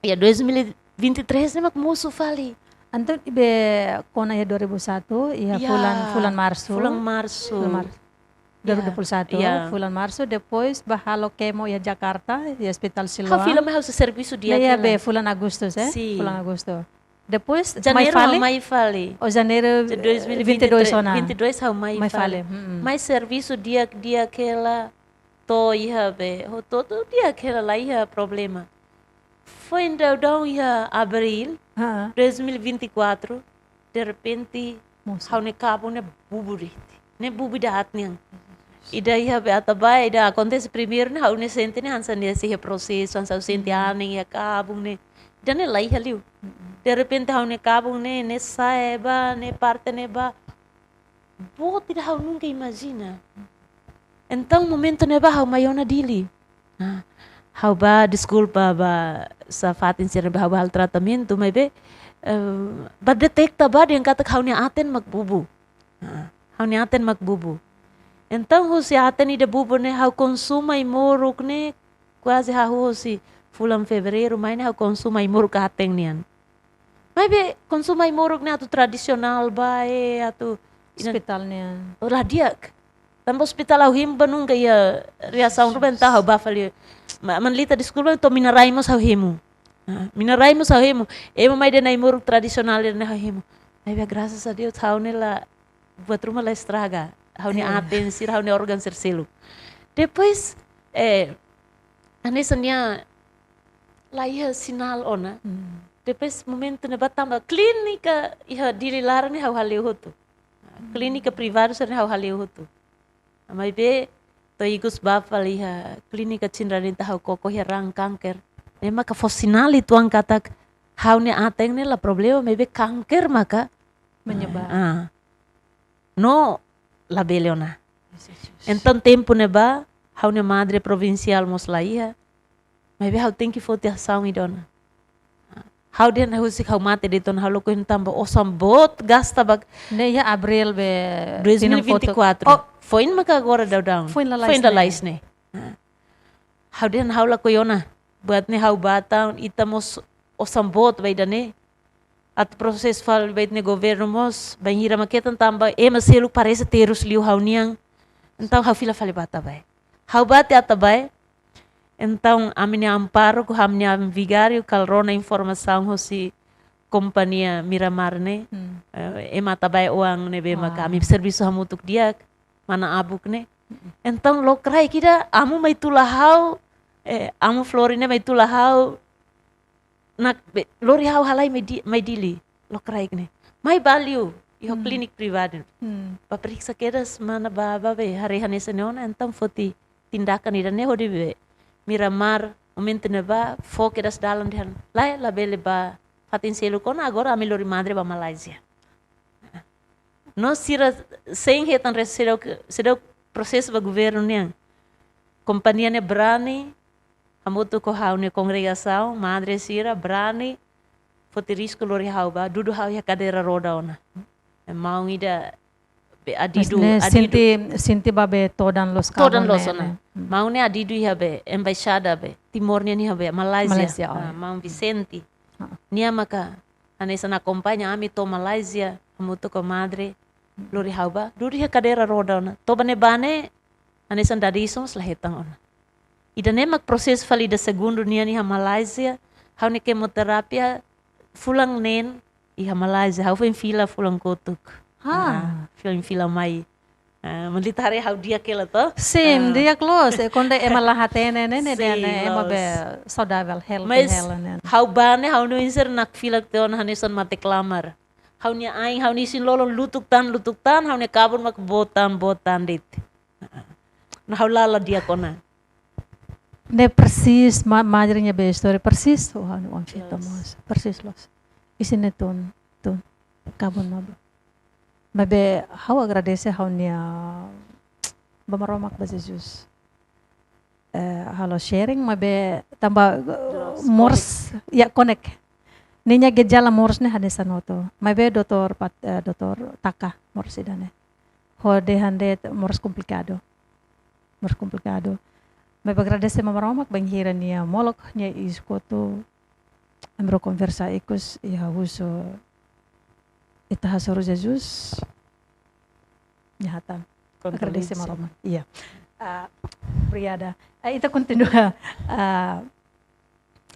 Ya, dois mil e vinte e três ne'e mak mosu fali. Entaun ne'ebé kona iha dua ribu satu, iha Ya, fulan, fulan Marsu. Fulan Marsu. Fulan Mar-, Ya, dua ribu dua puluh satu, ya. Fulan Marsu, depois bá halo kemo iha Jakarta, iha Hospital Siloam. Ha'u fila mai ha'u servisu di'ak Ne'e iha hela. be fulan Agustus, eh? Sin. Fulan Agustus. Depois, Janeiru mai fali? Mai fali. Oh, Janeiru De dois mil e vinte e três, vinte e dois ona. Vinte e dois ha'u mai Mai fali. fali, mm-mm. Mai servisu di'ak, di'ak hela, to'o iha be, hotu-hotu di'ak hela, la iha problema. Foin daudaun iha Abril, Ha. dois mil e vinte e quatro, de repente, Mosu. ha'u-nia kabun ne'e bubu de'it. Ne'e bubu ida aat nian. Ida iha be Atabae, ida akontese primeiru ne'e, ha'u-nia sente ne'e hanesan ne'e sei iha prosesu, hanesan ha'u sente anin iha kabun ne'e. Ida ne'e la iha liu. De repente ha'u-nia kabun ne'e, ne'e sa'e bá, ne'e parte ne'ebá. Boot ida ha'u nunka imajina. Entaun momentu ne'ebá ha'u mai ona Dili. Nah, ha'u bá, deskulpa ba sá fatin sira, ha'u bá halo tratamentu, maibé, eh, bá deteta bá dehan katak ha'u-nia aten mak bubu. Nah, ha'u-nia aten mak bubu. Entaun husi aten ida bubu ne'e ha'u konsumu ai-moruk ne'e kuaze hahú husi fulan Fevereiru mai ne'e ha'u konsumu ai-moruk aten nian. Maibé konsumu ai-moruk ne'e atu tradisionál bá, eh, atu ina- Ospitál nian. Oh, la di'ak. Tanba ospitál ha'u hemu bá nunka iha reasaun rubén, entaun ha'u bá fali. Ma-, Manlita, deskulpa, to'o mina-rai mós ha'u hemu. Ah, mina-rai mós ha'u hemu. Ema mai dehan ai-moruk tradisionál dehan ha'u hemu. Maibé grasas a Deus ha'u ne'e la, buat ruma la estraga. Ha'u-nia Eh. aten sira, ha'u-nia órgaun sira seluk. Depois, eh, hanesan ne'e la iha sinál ona. Hmm. Depois momentu ne'ebá tanba klínika iha Dili laran ne'e ha'u hale'u hotu. Klínika privadu sira ne'e ha'u hale'u hotu. Maibé to'o ikus bá fali iha klínika Chin Radenta ha'u koko iha raan kanker. Ne'e maka fó sinál uitoan katak ha'u-nia aten ne'e la problema, maibé kanker maka Menyebar. Ah. No labele ona. Entaun tempu ne'ebá ha'u-nia madre provinsiál mós la iha. Maibé ha'u tenke foti asaun ida ona. Ha'u dehan husik ha'u mate de'it ona, ha'u lakohi ona tanba osan boot gasta ba. Ne'e iha Abril be tinan kotuk. Dois mil e vinte e quatro. Oh. Foin maka agora daudaun. Foin lalais ne'e. Foin lalais ne'e. Ah. Ha'u dehan ha'u lakohi ona. Buat ne'e ha'u bá tan, ita mós osan boot ba ida-ne'e. Atu prosesu fali ba ita-nia governu mós, bainhira mak hetan tanba ema seluk parese terus liu ha'u-nian. Entaun ha'u fila fali bá Atabae. Ha'u bá tiha Atabae. Entaun ami-nia amparo ho ami-nia vigáriu kala rona informasaun hosi kompañia Miramar ne'e. Hmm. Eh, ema Atabae oan ne'ebé maka ami servisu hamutuk di'ak, mana Abuk ne'e. Entaun lokraik ida amu mai tula ha'u, eh, amu Flori ne'e mai tula ha'u, nakbe, lori ha'u halai mai Di-, mai Dili, lokraik ne'e. Mai bá liu, iha klinik privadu. Hmm. Bá periksa kedas mana bá, bá be, haree hanesan ne'e ona, entaun foti tindakan ida-ne'e hodi be Miramar, momentu ne'ebá, fó kedas dalan dehan. Lae, labele bá fatin seluk ona, agora ami lori madre bá Malázia. No sira sein hetan res-, seidauk, seidauk prosesu ba governu nian. Kompañia ne'e brani, hamutuk ho ha'u-nia kongregasaun, madre sira brani, foti risku lori ha'u bá, dudu ha'u iha kadeira roda ona. Maun ida be adidu, ne'e adidu. Sente, sente ba be todan loos, todan kawan loos ne'e, ona. Hmm. Maun ne'e adidu iha be, embaixada be, Timor nian iha be, Malázia. Malázia, oh, ah, ya. Maun Vicente. Ah. Nia maka, hanesan akompaña ami to'o Malázia, hamutuk ho madre, lori ha'u bá, dudu iha kadeira roda ona. To'o ba ne'ebá ne'e, hanesan dadisun la hetan ona. Ida-ne'e mak prosesu fali ida segundu nian iha Malázia, ha'u-nia kemoterapia fulan neen iha Malázia, ha'u foin fila fulan kotuk. Ha. Ah, foin fila mai. Ah, militár ha'u di'ak hela to? Sim, ah, di'ak loos. E konde ema la hatene ne'e, ne'e, sin, di'ak ne'e, ema loos. Be saudavel, healthy, mas hela ne'e. Ha'u bá ne'e, ha'u-nia oin sira nakfilak tiha ona hanesan mate-klamar. Ha'u-nia ain, ha'u-nia isin-lolon lutuk tan, lutuk tan, ha'u-nia kabun mak boot tan, boot tan de'it. No ha'u la, la di'ak ona. Ne'e persis, ma-, madre nia be istória persis, oh, ha'u-nia oan feto mós. Yes. Persis loos. Isin ne'e tun, tun. Kabun mak boot. Maibé ha'u agradese ha'u-nia, ba Maromak, ba Jesus. Eh, halo sharing, maibé tanba, eh, moras, ya, konek. Ninia jejala moras ne'e hanesan hotu. Maibé doutór Pat-, eh, doutór taka moras ida-ne'e. Hodi hatete moras komplikadu. Moras komplikadu. Maibé agradese ba Maromak, bainhira nia molok, nia iis kotu, ami rua konversa ikus, i ha'u husu, ita hasoru Jesus, nia hatán. Agradese Maromak. Iya. Ah, obrigada. Ah, ita kontinua. Ah,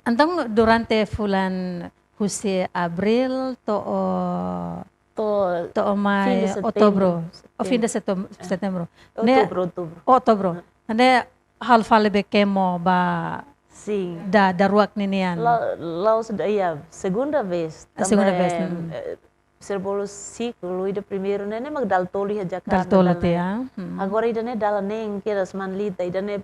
entaun durante fulan husi Abril to'o, to'o, to'o mai, fim de setembro. Outubro. Ou fim de setem-, setembro. Ne'e outubro, outubro. Outubro. Ne'e halo fali be kemo ba, sin, da, daruak ninian. La, la'ós da, iya, segunda vez. Ah, segunda vez, tanba, hmm, eh, sira bolu siklu ida primeiru ne'e, ne'e mak dala tolu iha Jakarta. Dala tolu tiha, hmm. Agora ida-ne'e dala neen kedas, Manlita, ida-ne'e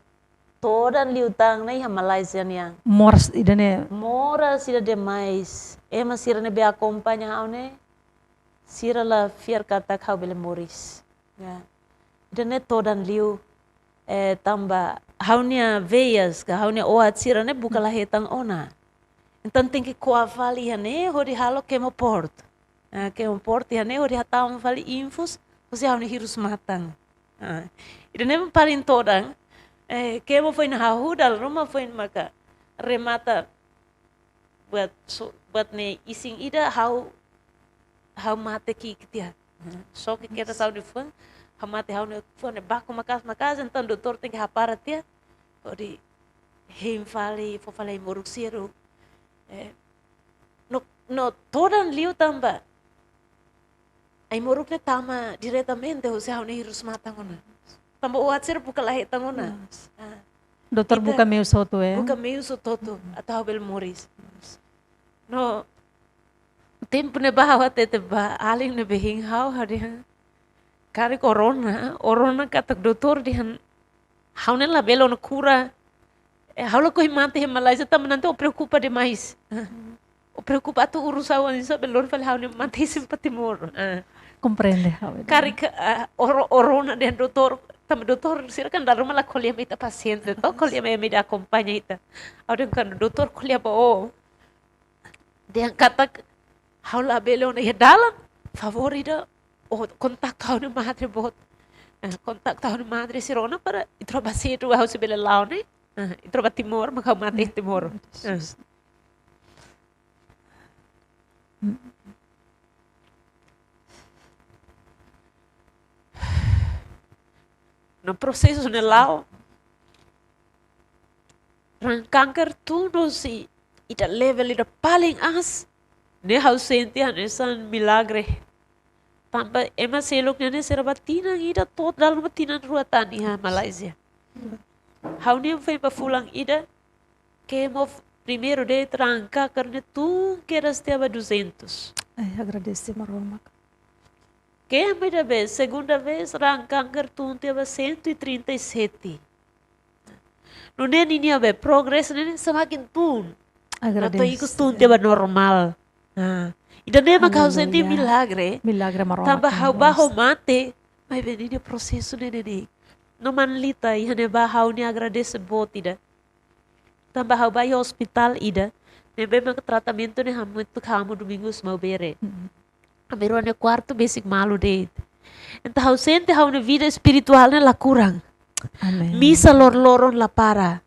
todan liután ne'e iha Malázia nian. Moras ida-ne'e. Moras ida demais. Ema sira ne'ebé akompaña ha'u ne'e, sira la fiar katak ha'u bele moris. Ya. Ida-ne'e todan liu, eh, tanba ha'u-nia veias, ka ha'u-nia oat sira ne'e buka la hetan ona. Entaun tenke ko'a fali iha ne'e hodi halo kemo port. Ah, kemo port iha ne'e hodi hatama fali infus, husi ha'u-nia hirus-matan. Ah, ida-ne'e paling todan, eh, kemo foin hahú, dala ruma foin maka remata buat so-, buat ne'e isin ida ha'u, ha'u mate ki'ik tiha. Soke kedas ha'u-nia fuan, ha'u mate ha'u-nia fuan ne'e baku maka'as, maka'as, entaun doutór tenke hapara tiha. Hodi hein fali, fó fali ai-moruk sira. Eh, no, no todan liu tanba ai-moruk ne'e tama diretamente husi ha'u-nia hirus-matan ona. Tanba oat sira buka la hetan ona. Yes. Ah. Doutór ita buka meius hotu, eh? Buka meius hotu-hotu, hmm, atu ha'u bele moris. No tempu ne'ebá ha'u hatete ba alin ne'ebé hein ha'u, ha'u dehan karik ó rona, ó rona katak doutór dehan ha'u ne'e labele ona kura. Eh, ha'u lakohi mate iha Malázia, tanba nanti ó preokupa demais. Ó preokupa atu urus ha'u, oinsá bele lori fali ha'u-nia mate isin ba Timor. Ah. Komprende ha'u. Karik, ah, ó ro-, ó rona dehan doutór, tanba doutór sira kan dala ruma la ko'alia mai ita pasiente, to, ko'alia mai ema ida akompaña ita. Ha'u dehan kuandu doutór ko'alia ba ó, Dehan katak ha'u labele ona iha dalan, favór ida, o kontaktu ha'u-nia madre boot. Eh, kontaktu ha'u-nia madre sira ona para ita rua bá sedu ha'u sei bele la'o ne'e. Eh, ita rua bá Timor, mak ha'u mate iha Timor. Eh. No prosesu ne'e la'o. Raan kanker tun hosi ida level ida paling aas. Ne'e ha'u sente hanesan milagre. Tanba ema seluk ne'e sira bá tinan ida to'o dala ruma tinan rua tan iha Malaysia. Ha'u-nian foin bá fulan ida, kemo primeiru de'it raan kanker ne'e tun kedas tiha ba duzentus. Ai, agradese Maromak. Kemo ida be, segunda vez, raan kanker tun tiha ba cento e trinta e sete. Nune'e ninia be, progresu ne'e semakin tun. Agradese. Atu ikus tun tiha ba normál. Nah, ida-ne'e mak ha'u sente milagre. Milagre Maromak. Tanba ha'u bá ho mate, maibé ninia prosesu ne'e ne'e. No Manlita, iha ne'ebá ha'u-nia agradese boot ida. Tanba ha'u bá iha ospitál ida, ne'ebé mak tratamentu ne'e hamutuk ho Amu Domingos Maubere. Mm-mm. Ami rua nia kuartu besik malu de'it. Entaun ha'u sente ha'u-nia vida espirituál ne'e la kurang. Amen. Misa loroloron la para.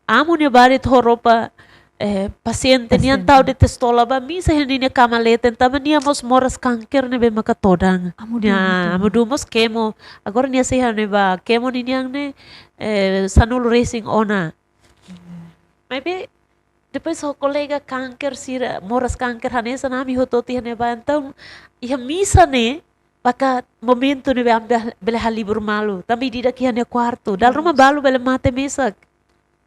Amu nia barit ho roupa, eh, pasiente nian tau de'it estola bá misa iha ninia kama leten, tanba nia mós moras kanker ne'ebé maka todan. Amu Duma mós kemo. Agora nia sei iha ne'ebá kemo ninian ne'e, eh, sanulu resin ona. Maibé, depois ho kolega kanker sira, moras kanker hanesan ami hotu-hotu iha ne'ebá. Entaun, iha misa ne'e, maka momentu ne'ebé ami bele halibur malu. Tanba ida-idak iha nia kuartu. Dala ruma balu bele mate mesak.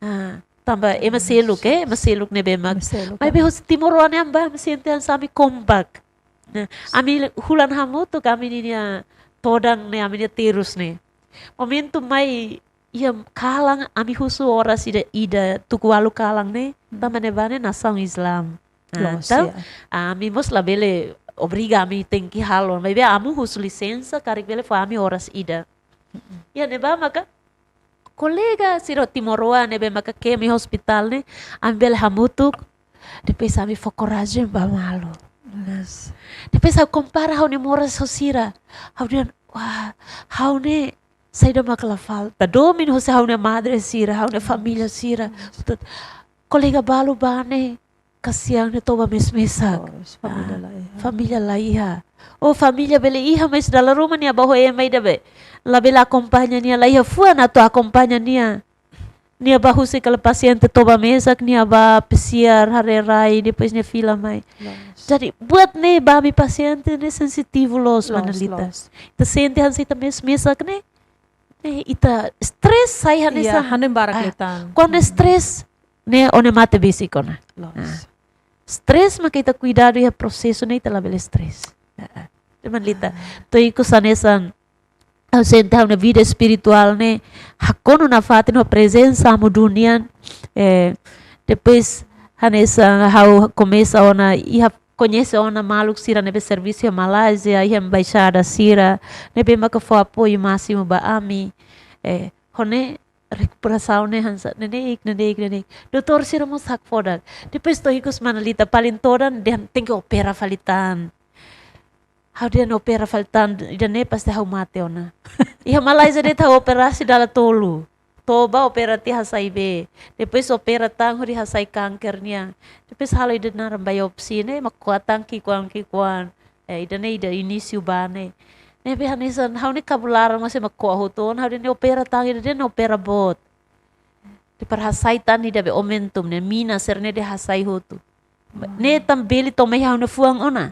Ah, tanba ema seluk, eh, ema seluk ne'ebé mak. Ema seluk, maibé husi timoroan ne'e ami bá, ami sente hanesan ami kompak. Nah, ami hulan hamutuk ami ninia todan ne'e, ami-nia terus ne'e. Momentu mai iha kalan, ami husu oras ida, ida tuku ualu kalan ne'e, tanba ne'ebá ne'e nasaun Islam. Nah, loos, entaun, ami mós labele obriga ami tenke halo. Maibé Amu husu lisensa, karik bele fó ami oras ida. Iha ne'ebá maka kolega sira timoroan ne'ebé maka kemo iha ospitál ne'e, ami bele hamutuk, depois ami fó korajen bá malu. Yes. Depois ha'u kompara ha'u-nia moras ho sira. Ha'u dehan, wah, ha'u ne'e saida mak la falta. Domin husi ha'u-nia madre sira, ha'u-nia família sira. Yes. Kolega balu bá ne'e, kasian ne'e toba mes-mesak. Loos, família la iha. Família la iha. Oh, família bele iha, mais dala ruma nia bá ho ema ida be labele akompaña nia, la iha fuan atu akompaña nia. Nia bá husik hela pasiente toba mesak, nia bá pesiar, haree rai, depois nia fila mai. Loos. Jadi, buat ne'e ba ami pasiente ne'e sensitivu loos, loos, Manlita. Loos. Ita sente hanesan ita mes-mesak ne'e, ne'e ita stres sai hanesan. Iya, hanoin barak liután. Kuandu stres, ne'e ó-nia mate besik ona. Loos. Ah. Stres maka ita kuidadu iha prosesu ne'e ita labele stres. Ah, ah. Manlita, to'o ikus hanesan ha'u sente ha'u-nia vida espirituál ne'e hakonu nafatin ho prezensa Amu Duma nian. Eh, depois hanesan ha'u komesa ona iha, koñese ona maluk sira ne'ebé servisu iha Malázia, iha embaixada sira ne'ebé maka fó apoiu másimu ba ami. Eh, ho ne'e rekuperasaun ne'e hanesan neineik, neineik, neineik. Doutór sira mós hakfodak. Depois to'o ikus Manlita, paling todan dehan tenke opera fali tan. Ha'u dehan opera fali tan, ida-ne'e pasti ha'u mate ona. Iha Malázia de'it ha'u operasi dala tolu. Toba, opera tiha hasai bee. Depois opera tan hodi hasai kanker nian. Depois halo ida naran biopsi ne'e, mak ko'a tan ki'ikoan ki'ikoan. Eh, ida-ne'e ida inísiu bá ne'e. Ne'ebé hanesan ha'u-nia kabun laran mós ema ko'a hotu ona, ha'u dehan ne'e opera tan, ida-ne'e opera boot. Depois hasai tan ida be omentum ne'e, mina sira-ne'e dehan hasai hotu. Ne'e tan bele to'o mai ha'u-nia fuan ona.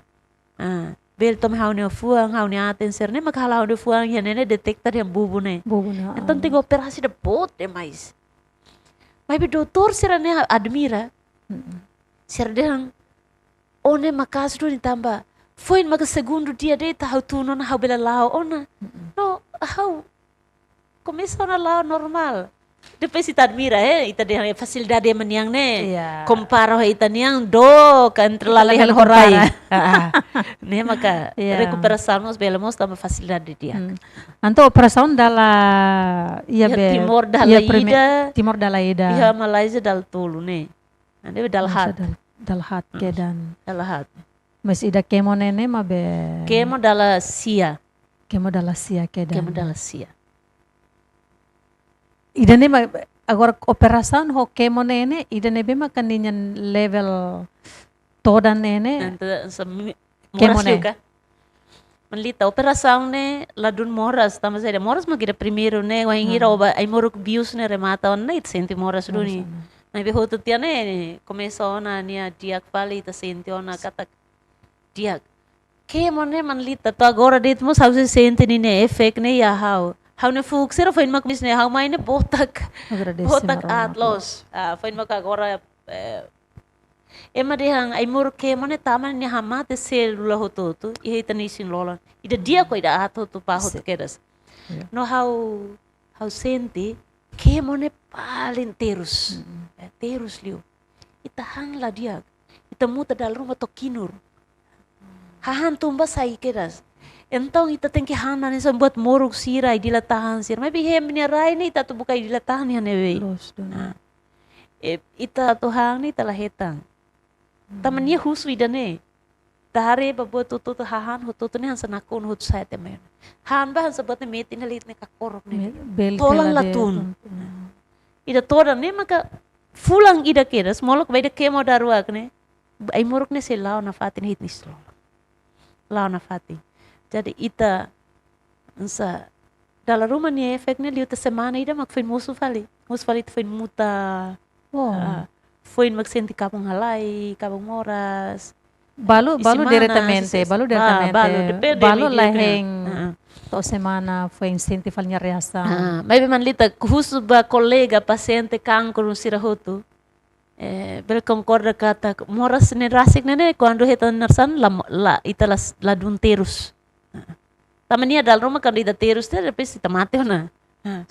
Ah, bele to'o mai ha'u-nia fuan, ha'u-nia aten sira-ne'e mak halo ha'u-nia fuan iha ne'e ne'e deteta dehan bubu ne'e. Bubu ne'e. Entaun tenke operasi ida boot demais. Maibé doutór sira-ne'e admira. Mm-mm. Sira dehan, ó ne'e maka'as duni tanba foin maka segundu ida de'it ha'u tun ona ha'u bele la'o ona. Mm-mm. No, ha'u komesa ona la'o normál. Depois ita admira, eh, ita dehan fasilidade ema nian ne'e. Iya. Kompara ho ita-nian dook, entre lalehan ho rai. Ita labele kompara. Ah, ah. Ne'e maka, iya, rekuperasaun mós bele mós tanba fasilidade di'ak. Hmm. Entaun operasaun dala, iha, iha be, Timor dala, iha prime-, ida. Timor dala ida. Iha Malázia dala tolu ne'e. Entaun dala haat. Dala Dala haat kedan. Dala haat. Mas ida kemo ne'e ne'e maibé. Kemo dala sia. Kemo dala sia kedan. Kemo dala sia. Ida ne'e mak, agora operasaun ho kemo ne'e ne'e, ida ne'ebé maka ninia level todan ne'e ne'e. Entaun, se mi-, Kemo moras liu ne'e. Ka? Maun Lita, operasaun ne'e ladún moras, tanba saida, moras mak ida primeiru ne'e, wainhira Ah. ó-nia ai-moruk bius ne'e remata ona, ita sente moras duni. Moras ona. Maibé hotu tiha ne'e komesa ona nia di'ak fali, ita sente ona katak di'ak. Kemo ne'e maun Lita, to'o agora de'it mós ha'u sei sente ninia efek ne'e iha ha'u. Ha'u-nia fuuk sira foin mak mis ne'e, ha'u mai ne'e botak. Agradese Botak Maromak. Atlas. Ah, foin mak agora, eh, ema dehan ai-moruk kemo ne'e tama nia hamate sélula hotu-hotu iha ita-nia isin-lolon. Ida di'ak ka ida aat hotu, pá hotu Sin. Kedas. Ya. No ha'u, ha'u sente kemo ne'e paling terus. Mm-mm. Eh, terus liu. Ita han la di'ak. Ita muta dala ruma to'o kinur. Hahán tun ba sai kedas. Entaun ita tenke han hanesan buat moruk sira, ai-dila-tahan sira. Maibé iha ema nia rai ne'e ita atu buka ai-dila-tahan iha ne'ebé. Loos duni. Ah. Eh, ita atu han ne'e ita la hetan. Tanba nia husu ida-ne'e. Ita haree ba buat hotu-hotu, hahán hotu-hotu ne'e hanesan nakonu hotu sai tiha mai. Han ba hanesan buat ne'e metin hela iha ne'e kakorok ne'e. Me-, bel Tolan kela la de tun. tun, tun. Ida todan ne'e maka fulan ida kedas, molok ba ida kemo daruak ne'e. Ai-moruk ne'e sei la'o nafatin iha ita-nia isin-lolon. La'o nafatin. Jadi ita hanesan dala ruma nia efek ne'e liu tiha semana ida mak foin mosu fali. Mosu fali ita foin muta. Oh. Ah, foin mak sente kabun halai, kabun moras. Balu, Isi balu mana, diretamente, isi-, balu ah, diretamente. balu, depende Balu imi la dia kena. hein Ah, ah. To'o semana foin sente fali nia reasaun. Ah, maibé maun Lita, husu ba kolega pasiente kankru sira hotu. Eh, bele konkorda katak moras ne'e rasik ne'e ne'e, kuandu hetan hanesan la, la, ita la, ladún terus. Ah. Tanba nia dala ruma kuandu ita terus, te depois ita mate ona. Ah.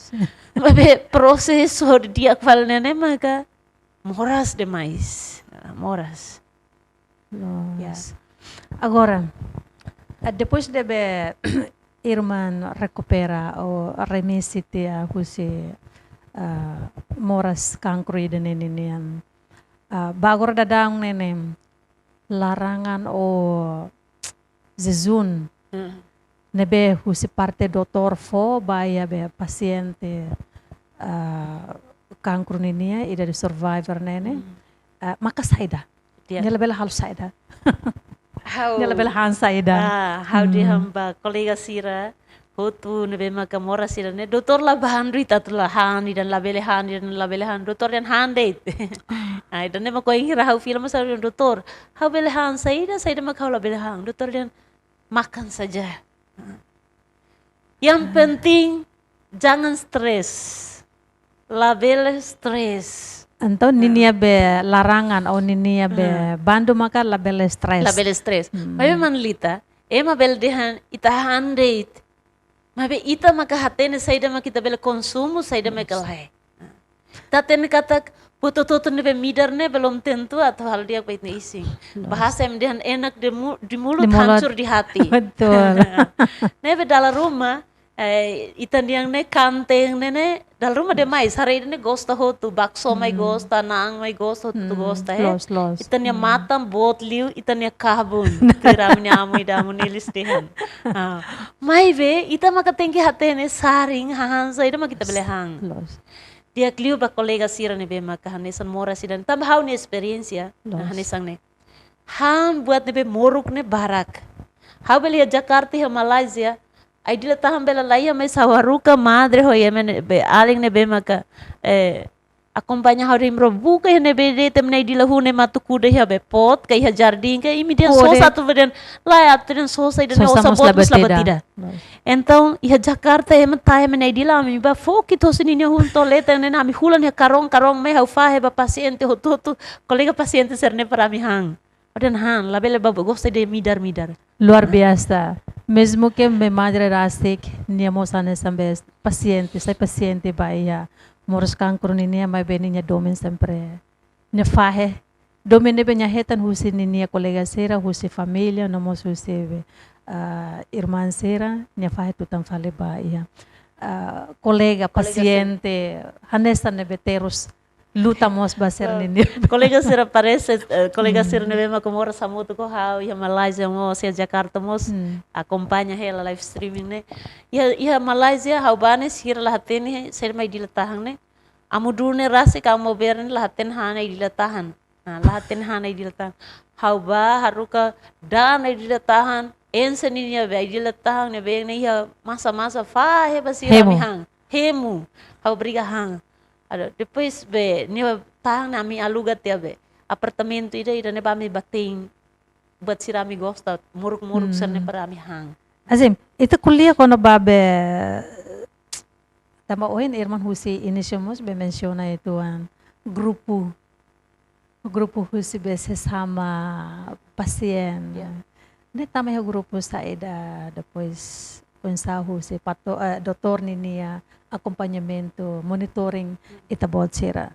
Maibé prosesu di'ak fali ne'e ne'e maka moras demais. Ah, moras. Loos. Ya. Agora, ah, depois de be irmán rekupera ou remisi tiha husi, ah, moras kankru ida-ne'e nian. Ah, ba agora daudaun ne'e ne'e, larangan ou jejún Hmm. ne'ebé husi parte doutór fó ba iha be pasiente, ah, kankru ninian, ida de survivor ne'e ne'e. Hmm. Ah, maka saida. Ya. Nia labele halo saida. Ha'u, Nia labele han saida. ah, ha'u Hmm. Dehan ba kolega sira hotu ne'ebé maka moras sira ne'e, doutór la ba han de'it atu la han, ida labele han, ida labele han, doutór dehan han de'it. Ah, ida-ne'e mak wainhira ha'u fila mós ha'u dehan, "Doutór, ha'u bele han saida, saida mak ha'u labele han?" Doutór dehan, "Makan saja. Yang penting jangan stres. Labele stres." Entaun ninia be larangan ou ninia be Hmm. bandu maka labele stres. Labele stres. Hmm. Maibé maun Lita, ema bele dehan ita han de'it. Maibé ita maka hatene saida mak ita bele konsumu, saida mak ita lae. Ita hatene katak buat hotu-hotu ne'ebé midar ne'e belum tentu atu halo di'ak ba ita-nia isin. Loos. Bahasa ema dehan enak di mu-, di mulut, Di mulut. Hancur di hati. Betul. Ne'ebé dala ruma, eh, ita-nian ne'e kanten ne'e ne'e, dala ruma demais, haree ida-ne'e gosta hotu, bakso mai Hmm. gosta, na'an mai gosta, hotu Hmm, gosta, eh. loos, loos. Ita-nia Hmm. matan boot liu, ita-nia kabun. Tuir ami-nia amu ida, amu Nilis dehan. Ah. Maibé, ita maka tenke hatene sarin, hahán saida mak ita bele han. Loos. Di'ak liu ba kolega sira ne'ebé maka hanesan moras sira-ne'e. Tanba ha'u-nia esperiénsia, Loos. hanesan ne'e. Han buat ne'ebé moruk ne'e barak. Ha'u bele iha Jakarta, iha Malázia. Ai-dila-tahan bele laiha, maibé ha'u haruka madre ho ema ne'ebé, alin ne'ebé maka, eh, akompaña ha'u dehan, "Bro, buka iha ne'ebé de'it ema nia ai-dila hun ne'e mak atu kuda iha be pot, ka iha jardín, ka imi dehan sosa atu dehan, lae atu dehan sosa ida ne'e, sosa osan mós boot labele mós la ba tiha." Loos. Entaun, iha Jakarta, ema tau ema nia ai-dila, ami bá fó kit hosi ninia hun to'o leten ne'e, ami hulan iha karón, karón mai ha'u fahe ba pasiente hotu-hotu, kolega pasiente sira-ne'e para ami han. Ha'u dehan han, labele ba gosta de midar-midar. Luar biasa. Mezmu ke be madre rasik, nia mós hanesan be pasiente, sai pasiente ba iha moras kankru ninian, maibé ninia domin sempre nia fahe. Domin ne'ebé nia hetan husi ninia kolega sira, husi família, no mós husi be, ah, irmán sira, nia fahe tutan fali ba iha, ah, kolega, kolega sira. Pasiente, hanesan ne'ebé terus luta mós ba sira-nia. Kolega sira parese, eh, kolega sira ne'ebé mak moras hamutuk ho ha'u iha Malaysia mós, iha Jakarta mós, akompaña hela live streaming ne'e. Iha, iha Malaysia ha'u bá ne'e sira la hatene saida mak ai-dila tahan ne'e. Amu duni ne'e rasik amu bá ne'e la hatene han ai-dila tahan. Ah, la hatene han ai-dila tahan. Ha'u bá haruka da'an ai-dila tahan, ense ninia be ai-dila tahan ne'ebé ne'e iha masa-masa fahe ba sira, hemu, ami han. Hemu. Ha'u obriga han. Ada, depois be, nia tahan ami aluga tiha be apartamentu ida, ida ne'ebá ami bá te'in buat sira ami gosta, moruk-moruk sira-ne'e para ami han. Azim, ita ko'alia kona-ba be, tanba ohin irmán husi inísiu mós be mensiona uitoan grupu, grupu husi be sesama pasiente. Ya. Ne'e tama iha grupu saida, depois oinsá husi pato, eh, doutór ninia akompañamentu, monitoring ita-boot sira.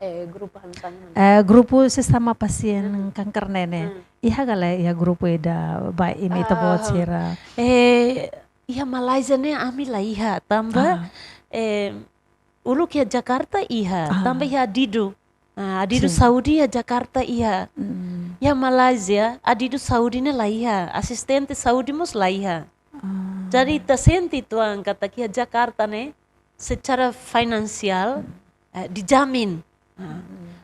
Eh, grupu hanesan ne'e. Eh, grupu sesama pasiente kanker ne'e. Iha ka lae iha grupu ida ba imi ita-boot sira? Eh, iha Malaysia ne'e ami la iha, tanba, eh, uluk iha Jakarta iha, tanba iha adidu. Ah, adidu saúde iha Jakarta iha. Iha Malaysia, adidu saúde ne'e la iha, asistente saúde mós la iha. Jadi ita sente uitoan katak iha Jakarta ne'e, secara finansiál, eh, dijamin. Ah,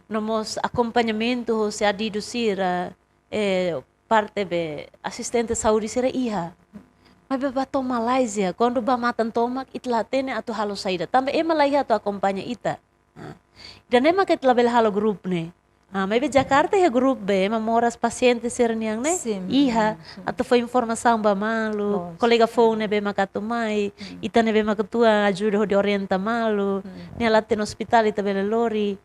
no mós akompañamentu husi adidu sira, eh, parte be asistente saúde sira iha. Maibé bá to'o Malaysia, kuandu bá matan tomak, ita la hatene atu halo saida. Tanba ema la iha atu akompaña ita. Ah, ida-ne'e mak ita labele halo grupu ne'e. Ah, maibé Jakarta iha grupu be, ema moras pasiente sira-nian ne'e. Sim. Iha, atu fó informasaun ba malu, kolega foun ne'ebé mak atu mai, ita ne'ebé mak atu ajuda hodi orienta malu, nia la hatene ospitál ita bele lori.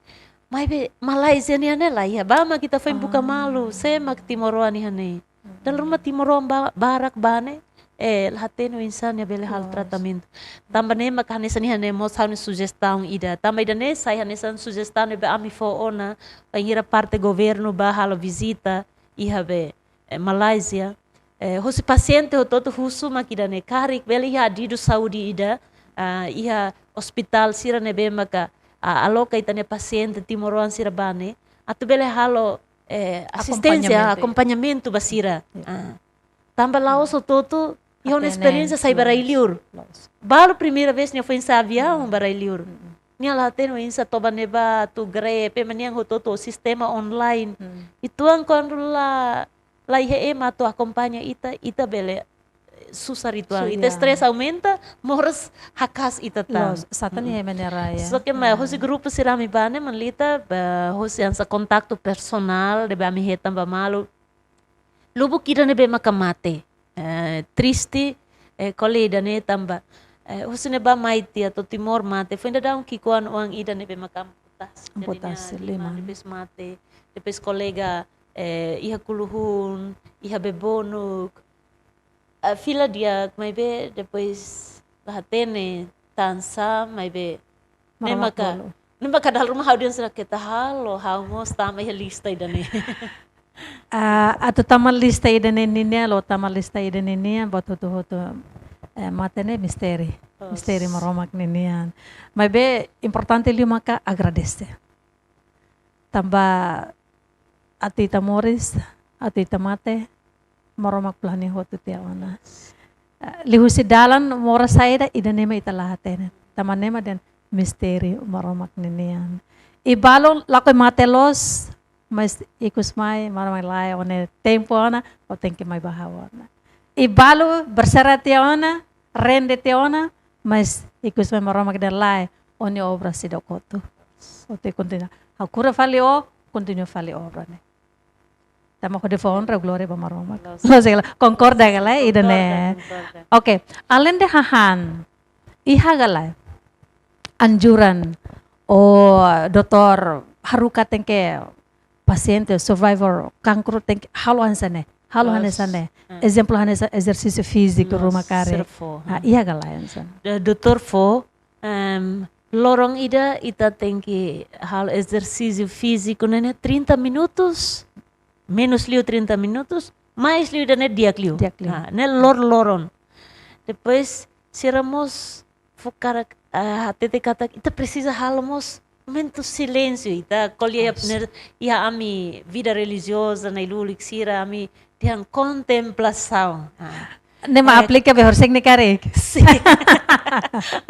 Maibé Malaysia nian ne'e la iha, bá mak ita foin buka malu, sé mak timoroan iha ne'e. Dala ruma timoroan ba-, barak bá ne'e, eh, la hatene oinsá nia bele halo tratamentu. Tanba ne'e mak hanesan iha ne'e mós ha'u-nia sujestaun ida. Tanba ida-ne'e sai hanesan sujestaun ne'ebé ami fó ona, bainhira parte governu bá halo vizita iha be, eh, Malaysia. Eh, husi pasiente hotu-hotu husu mak ida-ne'e karik bele iha adidu saúde ida, ah, iha ospitál sira ne'ebé maka, ah, aloka ita-nia pasiente timoroan sira bá ne'e, atu bele halo, eh, asisténsia, akompañamentu, akompañamentu ba sira. Ya. Ah. Tanba la'ós hotu-hotu iha ona esperiénsia sai ba rai-liur. Balu primeira vez nia foin sa'e aviaun ba rai-liur. Nia la hatene oinsá toba ne'ebá, atu grab, ema nian hotu-hotu sistema online. Uitoan kuandu la, la iha ema atu akompaña ita, ita bele, eh, susar uitoan. Ita estrés aumenta, moras haka'as ita tan. Loos, satan iha ema nia rai, ya. Só ke ma, husi grupu sira ami bá ne'e, Manlita, ba, husi hanesan kontaktu personál, ne'ebé ami hetan ba malu. Lubuk ida ne'ebé maka mate. Eh, triste, eh, ko'alia ida-ne'e tanba, eh, husi ne'ebá mai tiha to'o Timor mate. Foin daudaun ki'ikoan oan ida ne'ebé maka amputasi. Jadi nia liman, liman, depois mate. Depois kolega, eh, iha kuluhun, iha bebonuk. Eh, fila di'ak, maibé depois la hatene tansá, maibé ne'e maka, ne'e maka dala ruma ha'u dehan será que ita halo, ha'u mós tama iha lista ida-ne'e. Ah, atu tama lista ida-ne'e ninian, la'o tama lista ida-ne'e nian, buat hotu-hotu, eh, mate ne'e mistéri. Loos. Mistéri Maromak ninian. Maibé importante liu maka agradese. Tanba atu ita moris, atu ita mate, Maromak planu hotu tiha ona. Eh, liuhusi dalan moras saida, ida-ne'e mak ita la hatene. Tanba ne'e mak dehan mistéri Maromak ninian. I balu lakohi mate loos, mas ikus mai, Maromak lae, ó-nia tempu ona, ó tenke mai ba ha'u ona. I balu bersarah tiha ona, rende tiha ona, mas ikus mai Maromak dehan lae, ó-nia obra seidauk hotu. Ó tenke kontinua. Ha'u kura fali ó, kontinua fali obra ne'e. Tanba hodi fó onra, glória ba Maromak. Loos. Loos ka lae, konkorda ka lae, ida-ne'e. Konkorda, konkorda. Oke, alende hahán, iha ka lae anjuran, ó, doutór haruka tenke pasiente, survivor kankru tenke halo hanesan ne'e, halo hanesan ne'e. Loos. Ah. Ezemplu hanesan ezersísiu fíziku, loos, ruma karik. Sira fó. Ah, iha ka lae hanesan ne'e? Do-, doutór fó, em, loron ida ita tenke halo ezersísiu fíziku ne'e, ne'e trinta minutus, menus liu trinta minutus, mais liu ida-ne'e di'ak liu. Di'ak liu. Ah, ne'e lor-loron. Depois, sira mós fó karik, ah, hatete katak ita presiza halo mós momentu silénsiu, ita ko'alia iha, iha ami vida relijioza, nai lulik sira, ami dehan kontemplasaun. Ah. Ne'e mak, eh, aplika ba horisehik ne'e karik. Sin.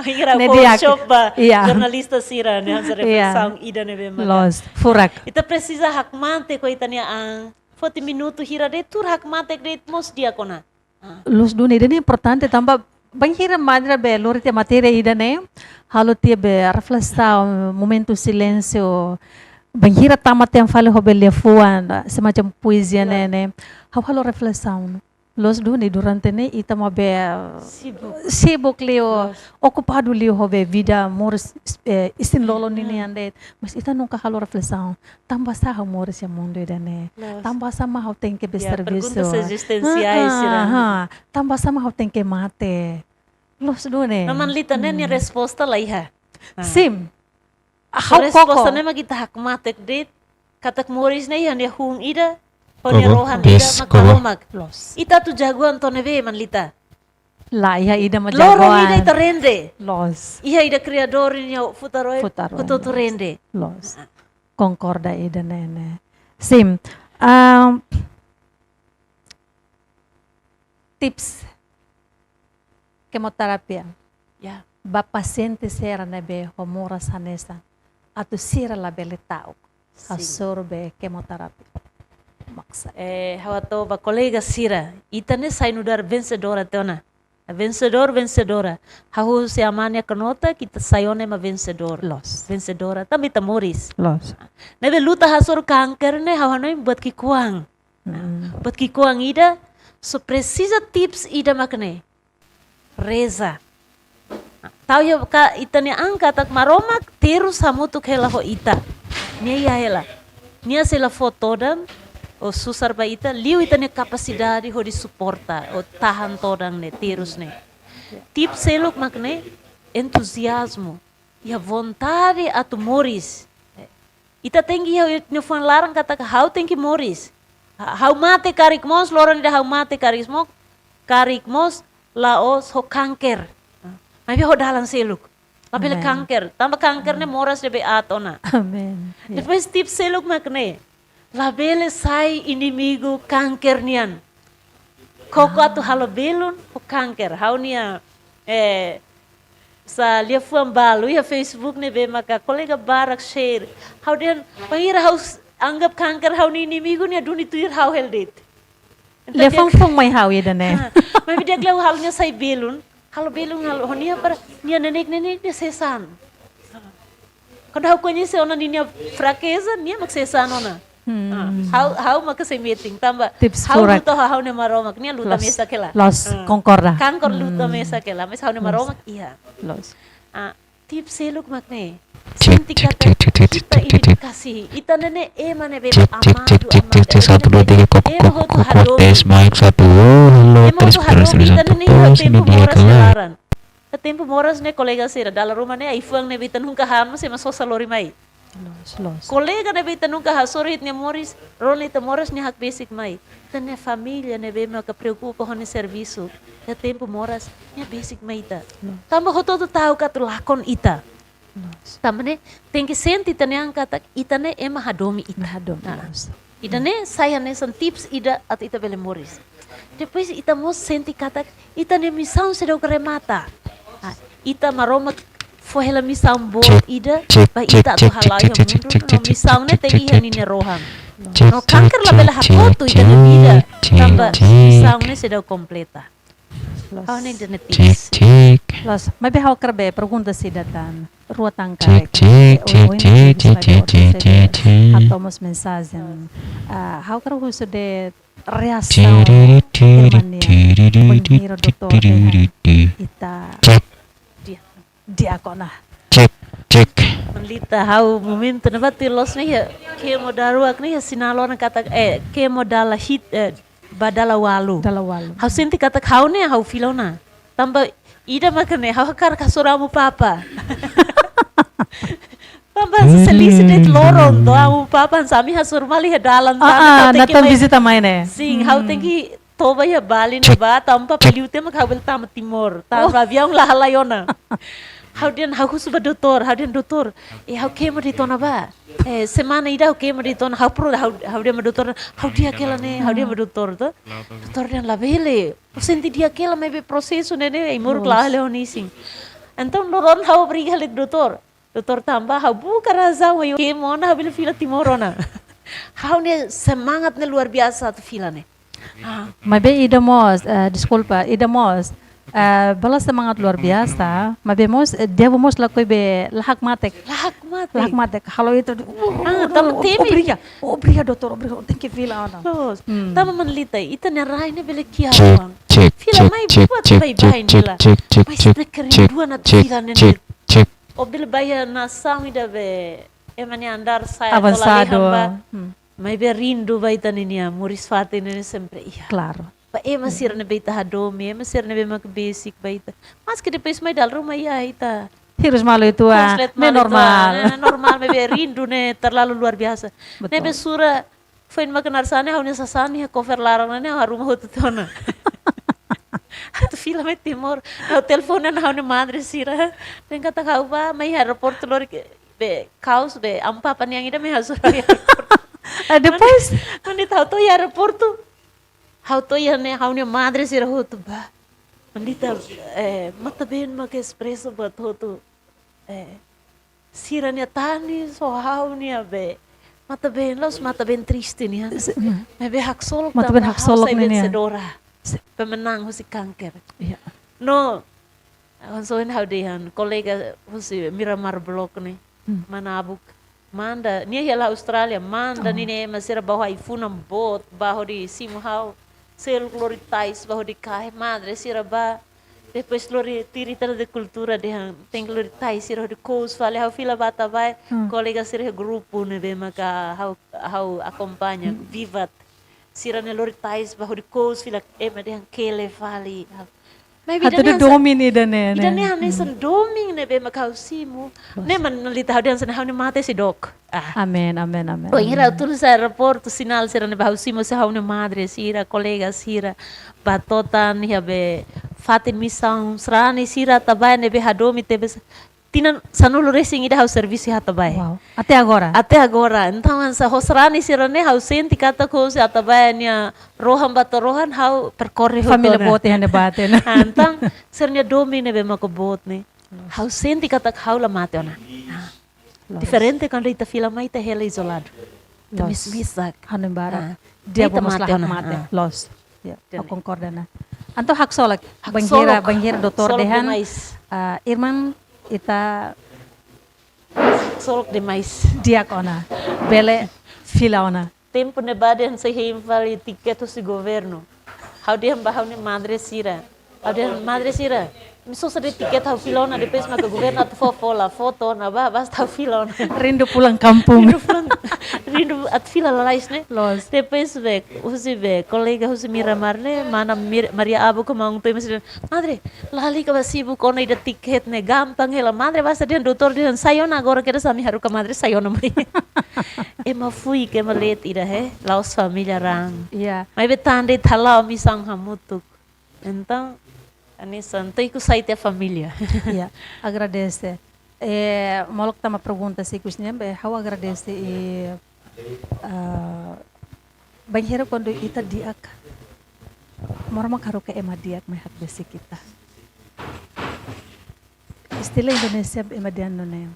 Bainhira ne'e di'ak. Workshop ba, iya, jornalista sira ne'e hanesan, iya, reflesaun ida ne'ebé maka. Loos, furak. Ita presiza hakmatek ho ita-nia an, foti minutu hira de'it, tuur hakmatek de'it mós di'ak ona. Ah. Loos duni, ida-ne'e importante tanba bainhira maneira be lori tiha matéria ida-ne'e, halo tiha be reflesaun, momentu silénsiu, bainhira tama tiha fali ho be liafuan, semacam poezia, claro, ne'e, ne'e. Ha'u halo reflesaun. Loos duni, durante ne'e ita mak be sibuk, sibuk liu, loos, okupadu liu ho be vida moris, eh, isin-lolon, hmm, ninian de'it. Mas ita nunka halo reflesaun. Tanbasá ha'u moris iha mundu ida-ne'e? Loos. Tanbasá mak ha'u tenke be, ya, servisu? Perguntas ezistensiais, ah, sira, ah, ah. Tanbasá mak ha'u tenke mate? Loos duni. Maun Lita, ne'e nia, hmm, resposta la iha. Ah. Sin. Ha'u koko. Resposta ne'e mak ita hakmatek de'it, katak moris ne'e iha nia hun ida, ho nia, koko, rohan ida, yes, mak, koko, Maromak. Loos. Ita atu jagoan to'o ne'ebé, maun Lita? La iha ida mak jagoan. Loron ida ita rende. Loos. Iha ida Kriadór nia futaroe, futaroe, hotu-hotu rende. Loos. Konkorda ida-ne'e ne'e. Sin. Am, tips kemoterapia. Ya. Ba pasiente sira ne'ebé ho moras hanesan, atu sira labele ta'uk, sin, hasoru be kemoterapia. Maksa. Eh, ha'u hato'o ba kolega sira, ita ne'e sai nu'udar vensedora tiha ona. Vensedór, vensedora. Hahú husi Aman nia knotak, ita sai ona ema vensedór. Loos. Vensedora, tanba ita moris. Loos. Ne'ebé luta hasoru kanker ne'e, ha'u hanoin buat ki'ikoan. Hmm. Buat ki'ikoan ida, só presiza tips ida mak ne'e. Reza. Tau iha ka ita-nia an katak Maromak terus hamutuk hela ho ita. Nia iha hela. Nia sei la fó todan, ou susar ba ita, liu ita-nia kapasidade hodi suporta, ou tahan todan ne'e, terus ne'e. Tips seluk mak ne'e, entuziazmu, iha vontade atu moris. Ita tenke iha ita-nia fuan laran katak ha'u tenke moris. Ha-, ha'u mate karik mós, loron ida ha'u mate karik mós, karik mós, la'ós ho kanker. Maibé ho dalan seluk. Labele, amen, kanker. Tanba kanker ne'e, amen, moras ne'ebé aat ona. Amen. Ya. Depois tips seluk mak ne'e. Labele sai inimigu kanker nian. Koko atu, ah, halo belun ho kanker. Ha'u-nia, eh, sá, liafuan balu iha Facebook ne'ebé maka kolega barak share. Ha'u dehan, bainhira ha'u s-, anggap kanker ha'u-nia inimigu, nia duni tuir ha'u hela de'it. Entaun, liafuan di'ak, foun mai ha'u ida-ne'e. Ah, maibé di'ak liu ha'u halo nia sai belun. Halo belun, halo ho nia para nia neineik, neineik nia sesán. Kuandu ha'u koñese ona ninia frakeza, nia mak sesán ona. Hmm. Ah, ha'u, ha'u maka sei metin, tanba, tips ha'u furak, luta ho ha'u-nia Maromak, nia luta, loos, mesak hela. Loos, ah, konkorda. Kanker luta, hmm, mesak hela, mas ha'u-nia, loos, Maromak iha. Loos. Ah, tips seluk mak ne'e. Cek, sente katak ita ini dikasihi. Ita ne'e ne'e ema ne'ebé amadu, amada. Satu, dua, tiga, kok, kok, kok, tes, mic satu. Oh, halo, tes, tes, tes, tes, tes, tes, media, tempu moras ne'e laran. Iha tempu moras ne'e, kolega sira, dala ruma ne'e, ai-fuan ne'ebé ita nunka han, ema sosa lori mai. Loos, loos. Kolega ne'ebé ita nunka hasoru iha ita-nia moris, rona ita moras nia hakbesik mai. Ita-nia família ne'ebé maka preokupa ho nia servisu. Iha tempu moras, nia besik mai ita. Loos. Tanba hotu-hotu ta'uk atu lakon ita. Loos. Tanba ne'e, tenke sente ita-nia an katak ita ne'e ema hadomi ita. Ema hadomi, ah, loos. Ida-ne'e sai hanesan tips ida atu ita bele moris. Depois ita mós sente katak ita-nia misaun seidauk remata. Ah, ita Maromak fó hela misaun boot ida ba ita atu hala'o iha mundu, no misaun ne'e tenke iha ninia rohan. No kanker labele hakotu ita-nia vida, tanba misaun ne'e seidauk kompleta. Loos. Ha'u hanoin ida-ne'e tips. Loos, maibé ha'u hakarak be pergunta ida tan, rua tan karik. Ohin, ohin, ohin, ohin, ohin, ohin, ohin, hato'o mós mensajen. Ah, ha'u hakarak husu de'it reasaun ema nian bainhira doutór dehan ita di'ak ona. Cek, cek. Maun Lita, ha'u momentu ne'ebá tuir loos ne'e iha kemo daruak ne'e iha sinál ona katak, eh, kemo dala hit, eh, ba dala walu. Dala walu. Ha'u sente katak ha'u ne'e ha'u fila ona. Tanba ida maka ne'e ha'u hakarak hasoru Amu Papa. Tanba, hmm, se lisi de'it loron to'o Amu Papa hanesan ami hasoru mali iha dalan, ah, tan, ah, ha'u tenke, natan mai vizita mai ne'e. Sin, ha'u, hmm, tenke toba iha Bali ne'ebá, tanba liu tiha mak ha'u bele tama Timor. Tanba, oh, aviaun la halai ona. Ha'u dehan, ha'u husu ba doutór, ha'u dehan, "Doutór, eh, ha'u kemo de'it ona bá. Eh, semana ida ha'u kemo de'it ona, ha'u pro, ha'u, ha'u dehan ba doutór, ha'u di'ak hela ne'e, ha'u dehan ba doutór to." Doutór dehan, "Labele, ha'u sente di'ak hela, maibé prosesu ne'e ne'e, ai-moruk la'o hela ho nia isin." Entaun loron ha'u briga hela ho doutór. Doutór tanba ha'u buka razaun, ha'u kemo ona, ha'u bele fila Timor ona. Ha'u-nia semangat ne'e luar biasa atu fila ne'e. Ah. Maibé ida mós, eh, deskulpa, ida mós, eh, bele semangat luar biasa, maibé mós, eh, Diabu mós lakohi be lahak matek. Lahak matek. Lahak matek. Halo ita, ah, tanba temi. Obrigadu, obrigadu, doutór, obrigadu, tenke fila ona. Loos. Hmm. Tanba Manlita, ita-nia rai ne'e bele ki'ik. Cek, cek, fila cek, mai cek, buat cek, baibain cek, hela. Cek, cek, mas cek, ita cek, kerinduan atu cek, fila ne'e cek, ne'e. Cek. Ó bele bá iha nasaun ida be, ema nia andar sa'e to'o lalehan ba. Avansadu. Hmm. Maibé rindu ba ita-nia moris-fatin ne'e sempre iha. Klaru. Ba ema sira ne'ebé ita hadomi, ema sira ne'ebé mak besik ba ita. Maske depois mai dala ruma iha ita. Hirus malu uitoan, konslet ne'e malu uitoan, normál. Ne'e normál, maibé rindu ne'e terlalu luar biasa. Betul. Ne'ebé sura foin mak naran sasán ne'e, ha'u-nia sasán ne'e iha kofer laran ne'e, ha'u haruma hotu tiha ona. Atu fila mai Timor, ha'u telefone ona ha'u-nia madre sira. Dehan katak ha'u bá, mai aeroportu lori ke, be, kaos be, amu papa nian ida mai hasoru iha aeroportu. Ah, depois? Mane, mane ha'u to'o iha aeroportu. Ha'u to'o iha ne'e, ha'u-nia madre sira hotu bá. Manlita, eh, matan-been mak espresa buat hotu. Eh, sira-nia tanis ho ha'u-nia be. Matan-been, la'ós matan-been triste nian. Se-, hmm. Maibé haksolok tanba ha'u sai vencedora. Matan-been haksolok nian. Se- Pemenang husi kanker. Iya. No, hanesan ohin ha'u dehan, kolega husi Miramar Blok ne'e, hmm, mana Abuk. Manda, nia iha Austrália, manda, oh, ninia ema sira bá ho ai-funan boot, bá hodi simu ha'u, seluk lori tais, bá hodi kaer, madre sira bá, depois lori tuir ita-nia kultura dehan, tenke lori tais sira hodi kous fali, ha'u fila ba Atabae, hmm, kolega sira iha grupu ne'ebé maka ha'u, ha'u akompaña, hmm, Vivat. Sira-ne'e lori tais bá hodi kous fila ema dehan kele fali. Maibé ida-ne'e hanesan domin ida-ne'e, ida-ne'e hanesan domin ne'ebé mak ha'u simu. Loos. Ne'e mak Manlita ha'u dehan hanesan ha'u-nia mate seidauk. Ah. Amen, amen, amen, amen. Bainhira ha'u tun sa'e aeroportu, sinál sira-ne'e bá ha'u simu hanesan ha'u-nia madre sira, kolega sira, bá to'o tan iha be fatin misaun, sarani sira Atabae ne'ebé hadomi tebes. Tinan sanulu-resin-ida ha'u servisu iha Atabae. Wow. Até agora? Até agora. Entaun, hanesan ho sarani sira-ne'e ha'u sente katak husi Atabae nia rohan ba to'o rohan ha'u perkorre hotu ona. Família boot iha ne'ebá, ne'e? Ah, entaun, sira-nia domin ne'ebé mak boot ne'e. Loos. Ha'u sente katak ha'u la mate ona. Ah. Loos. Diferente kuandu ita fila mai ita hela izoladu. Ita, loos, mes-mesak. Hanoin barak. Ah. Di'ak, ita mós mate ona. Mate. Ah. Loos. Ya, ida-ne'e. Ha'u konkorda ona. Entaun haksolok. Haksolok. Bainhira, bainhira doutór dehan, haksolok demais. Ah, irmã, ita haksolok demais. Di'ak ona. Bele fila ona. Tempu ne'ebá dehan sei hein fali tiket husi governu. Ha'u dehan ba ha'u-nia madre sira. Ha'u dehan, "Madre sira, imi sosa de'it tiket ha'u fila ona, depois maka governu atu fó folha, foto ona bá, basta ha'u fila ona." Rindu pulang kampung. Rindu pulang, rindu atu fila lalais ne'e. Loos. Depois be, husi be, kolega husi Miramar ne'e, mana Mir-, Maria Abuk ho maun Toy masih, "Madre, lalika bá sibuk ona, ida tiket ne'e gampang hela. Madre basta dehan doutór dehan sai ona agora, kedas ami haruka madre sai ona mai." Ema fuik, ema leet ida, he, la'ós família raan. Iya. Maibé tan de'it hala'o misaun hamutuk. Entaun, hanesan, to'o ikus sai tiha família. Iya, agradese. Eh, molok tama pergunta sira ikus nian, be, ha'u agradese i, ah, bainhira kuandu ita di'ak, Maromak haruka ema di'ak mai hakbesik ita. Istilah Indonesia ema dehan nune'e,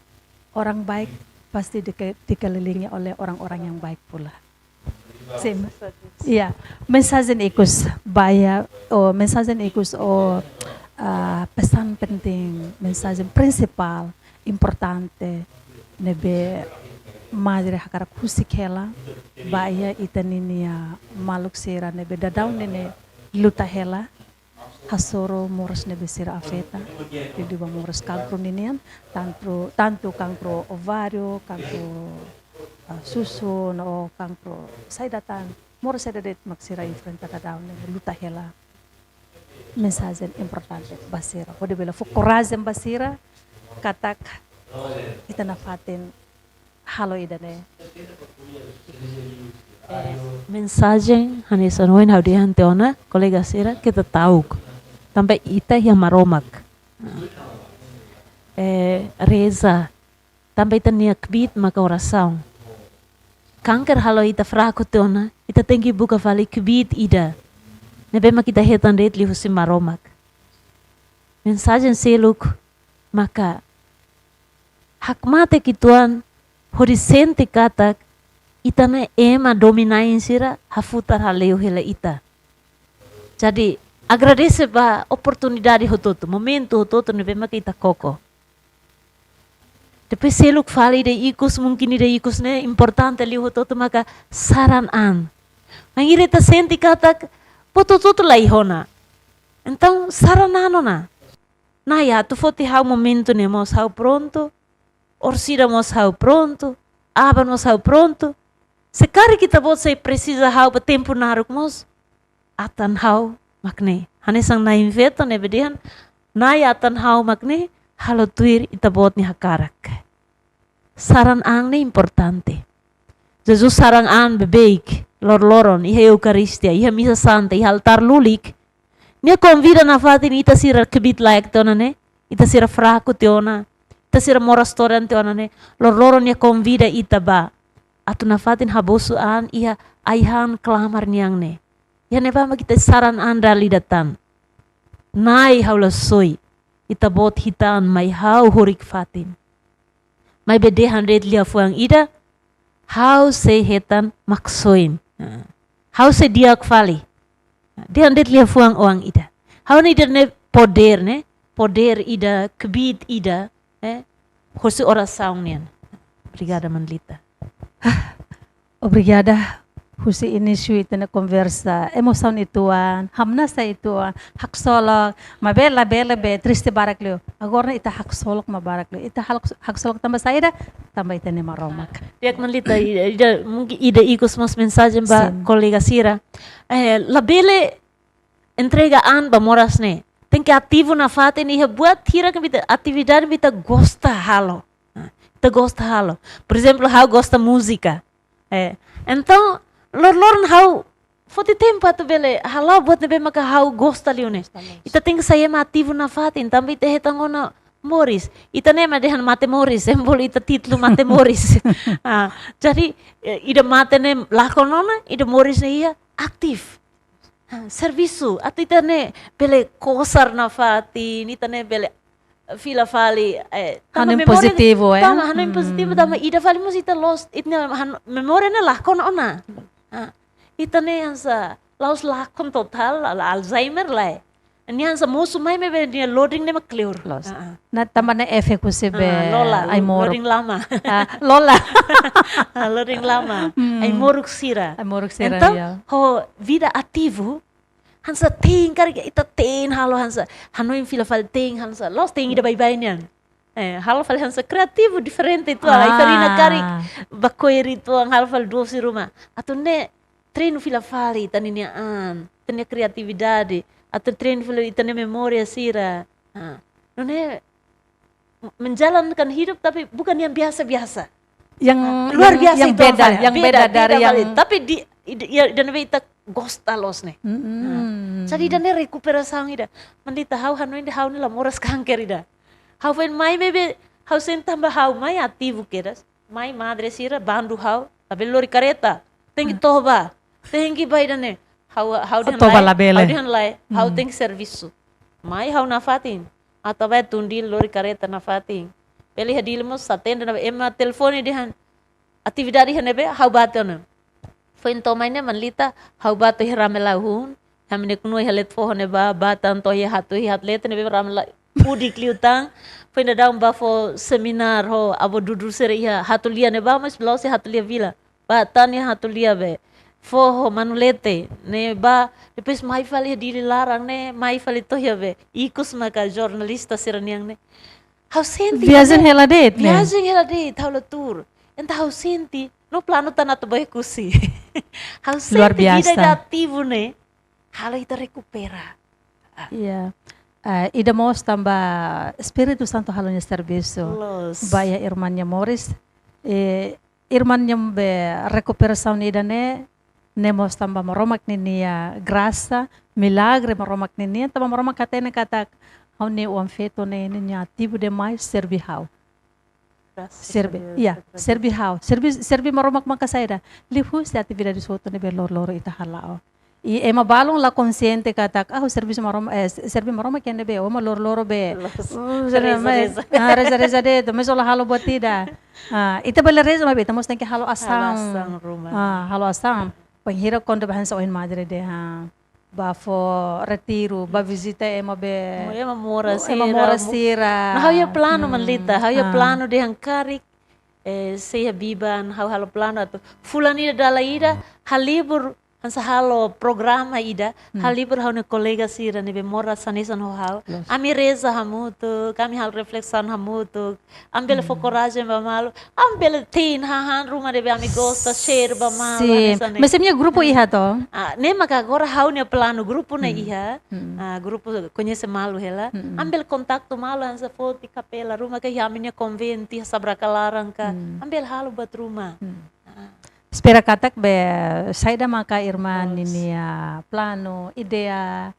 orang baik pasti dike-, dikelilingi oleh orang-orang yang baik pula. Sim. Iya, mensajen ikus ba iha, ou mensajen ikus ou, ah, pesan penting, mensajen prinsipál, importante, ne'ebé madre hakarak husik hela ba iha ita ninia maluk sira ne'ebé daudaun ne'e luta hela, hasoru moras ne'ebé sira afeta, liuliu ba moras kankru ninian, tantu, tantu kankru ováriu, kankru, ah, susun, ou kankru saida tan, moras saida de'it mak sira enfrenta daudaun ne'e luta hela. Mensajen importante ba sira, hodi bele fó korajen ba sira, katak ita nafatin halo ida-ne'e. Eh, mensajen hanesan ohin ha'u dehan tiha ona, kolega sira, keta ta'uk. Tanba ita iha Maromak. Ah. eh, reza. Tanba ita-nia kbiit maka orasaun. Kanker halo ita fraku tiha ona, ita tenke buka fali kbiit ida ne'ebé mak ita hetan de'it liuhusi Maromak. Mensajen seluk maka hakmatek uitoan hodi sente katak ita-nia ema dominante sira hafutar haleu hela ita. Jadi, agradese ba oportunidade hotu-hotu, momentu hotu-hotu ne'ebé maka ita koko. Depois seluk fali ida ikus, mungkin ida ikus ne'e importante liu hotu-hotu maka saran an. Bainhira ita sente katak buat hotu-hotu la iha ona. Entaun saran an ona. Na'i, atu foti ha'u momentu ne'e mós ha'u prontu, orsida mós ha'u prontu, aban mós ha'u prontu. Se karik ita-boot sei presiza ha'u ba tempu naruk mós, atan ha'u mak ne'e. Hanesan na'i feto ne'ebé dehan, Na'i, atan ha'u mak ne'e, halo tuir ita-boot nia hakarak. Saran an ne'e importante. Jesus saran an beibeik, loroloron, iha Eukaristia, iha Misa Santa, iha altár lulik. Nia konvida nafatin ita sira kbiit-laek tiha ona ne'e, ita sira fraku tiha ona, ita sira moras todan tiha ona ne'e, loroloron nia konvida ita ba. Atu nafatin habosu an iha ai-han klamar nian ne'e. Iha ne'ebá mak ita saran an dala ida tan. Na'i, ha'u la soi, ita-boot hitan mai ha'u horik fatin. Maibé dehan de'it liafuan ida, ha'u sei hetan Maksoin. Ha'u sei di'ak fali. Dehan de'it liafuan oan ida. Ha'u-nia ida-ne'e podér ne'e, podér ida, kbiit ida, eh, hosi orasaun nian. Obrigada, Manlita. Obrigada. Husi inísiu ita-nia konversa, emosaun uitoan, hamnasa uitoan, haksolok, maibé labele be triste barak liu. Agora ne'e ita haksolok mak barak liu. Ita hak-, haksolok tanba saida? Tanba ita-nia Maromak. Di'ak, Manlita, ida, ida, mungkin ida ikus mós mensajen ba Sin. kolega sira. Eh, labele entrega an ba moras ne'e. Tenke ativu nafatin iha buat hirak ne'ebé ita, atividade ne'ebé ita gosta halo. Ah, ita gosta halo. Por ezemplu, ha'u gosta múzika. Eh, entaun, loroloron ha'u foti tempu atu bele hala'o buat ne'ebé maka ha'u gosta liu ne'e. Gosta loos. Ita tenke sai ema ativu nafatin, tanba ita hetan ona moris. Ita ne'e mak dehan mate moris, ema bolu ita títulu mate moris. Ah, jadi, eh, ida mate ne'e lakon ona, ida moris ne'e iha aktif. Ah, servisu, atu ita ne'e bele kosar nafatin, ita ne'e bele fila fali, eh, tanba Hanoin memória, pozitivu, eh? tanba hanoin Hmm. pozitivu, tanba ida fali mós ita loos, ita-nia han-, memória ne'e lakon ona. Ah, ita ne'e hanesan la'ós lakon totál, la, la Alzheimer lae. Nia hanesan mosu mai maibé nia loading ne'e mak kleur. Loos. Ah, ah. Nah, tanba ne'e efek husi be Ah, lola, ai-moruk. loading lama. Ah, lola. Ah, loading lama. Hmm. Ai-moruk sira. Ai-moruk sira, Entaun, ya. ho vida ativu, hanesan te'in karik ita te'in halo hanesan, hanoin fila fali te'in hanesan, loos te'in ida baibain nian. Eh, halo fali hanesan kreativu, diferente uitoan, Ah. ita rina karik, ba koi ritual, halo fali dosi ruma. Atu ne'e treinu fila fali ita-nia an, ita-nia kreatividade, atu treinu fila ita-nia memória sira. Ah, nune'e menjalankan hidup tapi bukan yang biasa-biasa. Yang, Ah, luar yang, biasa yang itu beda, fali. yang Beda, beda dari beda yang fali. Tapi di, di, ya, dan ita gosta loos ne'e. Mm-mm. Ah. Jadi ida-ne'e rekuperasaun ida. Manlita, ha'u hanoin dehan ha'u ne'e la moras kanker ida. Ha'u foin mai maibé, ha'u sente tanba ha'u mai ativu kedas. Mai madre sira bandu ha'u, labele lori kareta. Tenke Ah. toba. Tenke ba ida-ne'e. Ha'u, ha'u dehan Toba lae, labele. ha'u dehan lae, ha'u Hmm. tenke servisu. Mai ha'u nafatin. Atu ba tun de'it lori kareta nafatin. Bele iha Dili mós sa tenda na ema telefone dehan atividade iha ne'ebé, ha'u ba tiha ona. Foin to'o mai ne'e Manlita, ha'u ba to'o iha Ramelau hun, iha Meneknua iha leet foho ne'ebá, ba tan to'o iha Hatu, iha Hatu leten ne'ebé Ramelau udik liután. Foin daudaun ba fó semináriu ho avó Dudu sira iha Hatu Lia ne'ebá, mas la'ós iha Hatu Lia vila. Ba tan iha Hatu Lia be. Foho Manu Lete ne'ebá, depois mai fali iha Dili laran ne'e, mai fali to'o iha be. Ikus maka jornalista sira-nian ne'e. Ha'u sente Viajen ne'e. hela de'it, ne'e? Viajen hela de'it, ha'u la tuur. Entaun ha'u sente, no planu tan atu ba Oekusi. Ha'u Luar sente vida biasa. ida ativu ne'e, halo ita rekupera. Iya. Eh, ida mós tanba Espíritu Santu halo nia servisu. Loos. Ba iha irmán nia moris. Eh, irmán nia be rekuperasaun ida-ne'e, ne'e mós tanba Maromak ninia grasa, milagre Maromak ninia, tanba Maromak hatene katak ha'u-nia oan-feto ne'e, ne'e nia ativu demais, serve ha'u. Graças a Deus, serve, ya, serve ha'u. Serve, serve Maromak maka saida? Liuhusi atividade hotu ne'ebé loroloron ita hala'o. I ema balun la konsiente katak, ah, servisu Maromak, eh, serve Maromak iha ne'ebé, ó ema loroloron be. Los-, oh, reza, mas, reza. Ah, reza, reza de'it, mas ó la halo buat ida. Ah, ita bele reza, mas ita mós tenke halo asaun. Halo asaun ruma. Ah, halo asaun. Bainhira kuandu bá hanesan ohin madre dehan, bá fó retiru, bá vizita ema be. Ema moras sira. Ema moras sira. Nah, ha'u iha planu, hmm, Manlita, ha'u iha, ah, planu dehan karik, eh, sei iha biban, ha'u halo planu atu fulan ida dala ida, halibur, hanesan halo programa ida, hmm, halibur ha'u-nia kolega sira ne'ebé moras hanesan ho ha'u. Loos. Ami reza hamutuk, ami halo reflesaun hamutuk, ami bele fó, hmm, korajen ba malu, ami bele te'in hahán ruma ne'ebé ami gosta, share ba malu, sin, hanesan ne'e. Mas ami-nia grupu iha to? Ah, ne'e maka agora ha'u-nia planu, grupu ne'e, hmm, iha. Hmm. Ah, grupu Koñese Malu hela. Hmm. Ami bele kontaktu malu hanesan foti kapela ruma ka iha ami-nia konventu, iha Sabraka Laran ka. Hmm. Ami bele halo buat ruma. Hmm. Ah. Espera katak be saida maka irmán, loos, ninia planu, ideia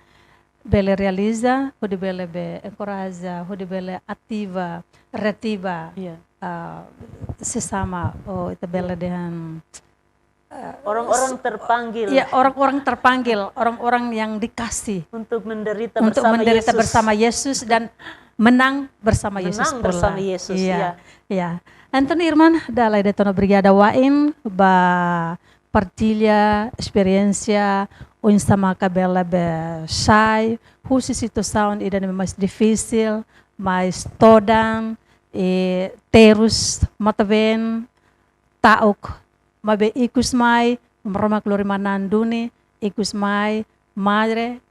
bele realiza, hodi bele be enkoraja, hodi bele ativa, reativa, iya, ah, sesama, oh, ita bele, iya, dehan, eh, orang-orang terpanggil. Iya, orang-orang terpanggil, orang-orang yang dikasih untuk menderita, untuk bersama, menderita Yesus, bersama Yesus dan menang bersama Yesus pula. Menang bersama Yesus, iya, iya, iya. Entaun, irmán, dala ida tan obrigada wa'in ba partilla esperiénsia oinsá maka bele be sai husi situasaun ida ne'ebé mais difisil, mais todan, i terus matan-been, ta'uk, maibé ikus mai, Maromak lori manán duni, ikus mai, madre,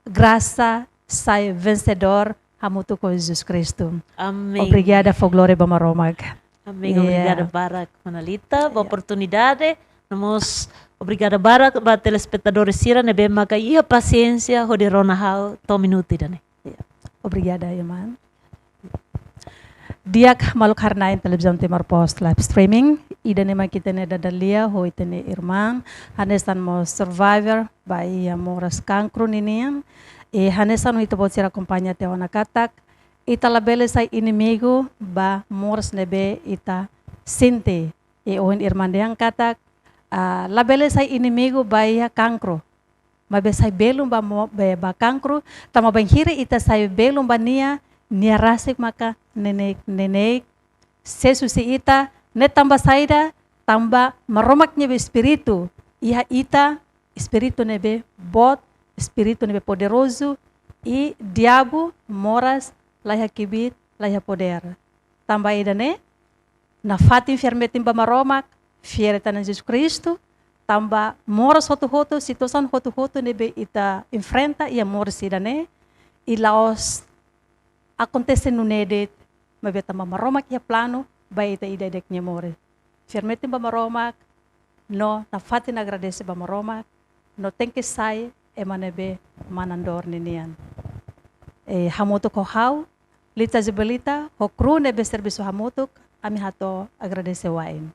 grasa, sai vensedór, hamutuk ho Jesus Kristu. Amen. Obrigada, fó glória ba Maromak. Amen. Iya. Obrigada barak, Manlita, ba, iya, oportunidade. No mós obrigada barak ba telespetadór sira ne'ebé maka iha pasiénsia hodi rona ha'u to'o minutu ida-ne'e. Iya. Obrigada, irmán. Di'ak, maluk haree-na'in Televizaun Timor Post live streaming. Ida-ne'e mak ita-nia dada-lia ho ita-nia irmán, hanesan mós survivor ba iha moras kankru ninian. I hanesan ita-boot sira akompaña tiha ona katak, ita labele sai inimigu ba moras ne'ebé ita sente. I ohin irmán dehan katak, ah, labele sai inimigu ba iha kankru, maibé sai belun ba mo-, be-, ba kankru, tanba bainhira ita sai belun ba nia, nia rasik maka neineik, neineik, sees husi ita, ne'e tanba saida, tanba Maromak nia be Espíritu iha ita, Espíritu ne'ebé boot, Espíritu ne'ebé poderozu, i diabu, moras, laiha kbiit, laiha podér. Tanba ida-ne'e, nafatin fiar-metin ba Maromak, fiar iha Na'i Jesus Kristu, tanba moras hotu-hotu, situasaun hotu-hotu ne'ebé ita enfrenta iha moras ida-ne'e, i la'ós akontese nune'e de'it, maibé tanba Maromak iha planu ba ita ida-idak nia moris. Fiar-metin ba Maromak, no nafatin agradese ba Maromak, no tenke sai ema ne'ebé manán dór ninian. I hamutuk ho ha'u, Lita Isabelita, ho kru ne'ebé servisu hamutuk, ami hato'o agradese wa'in.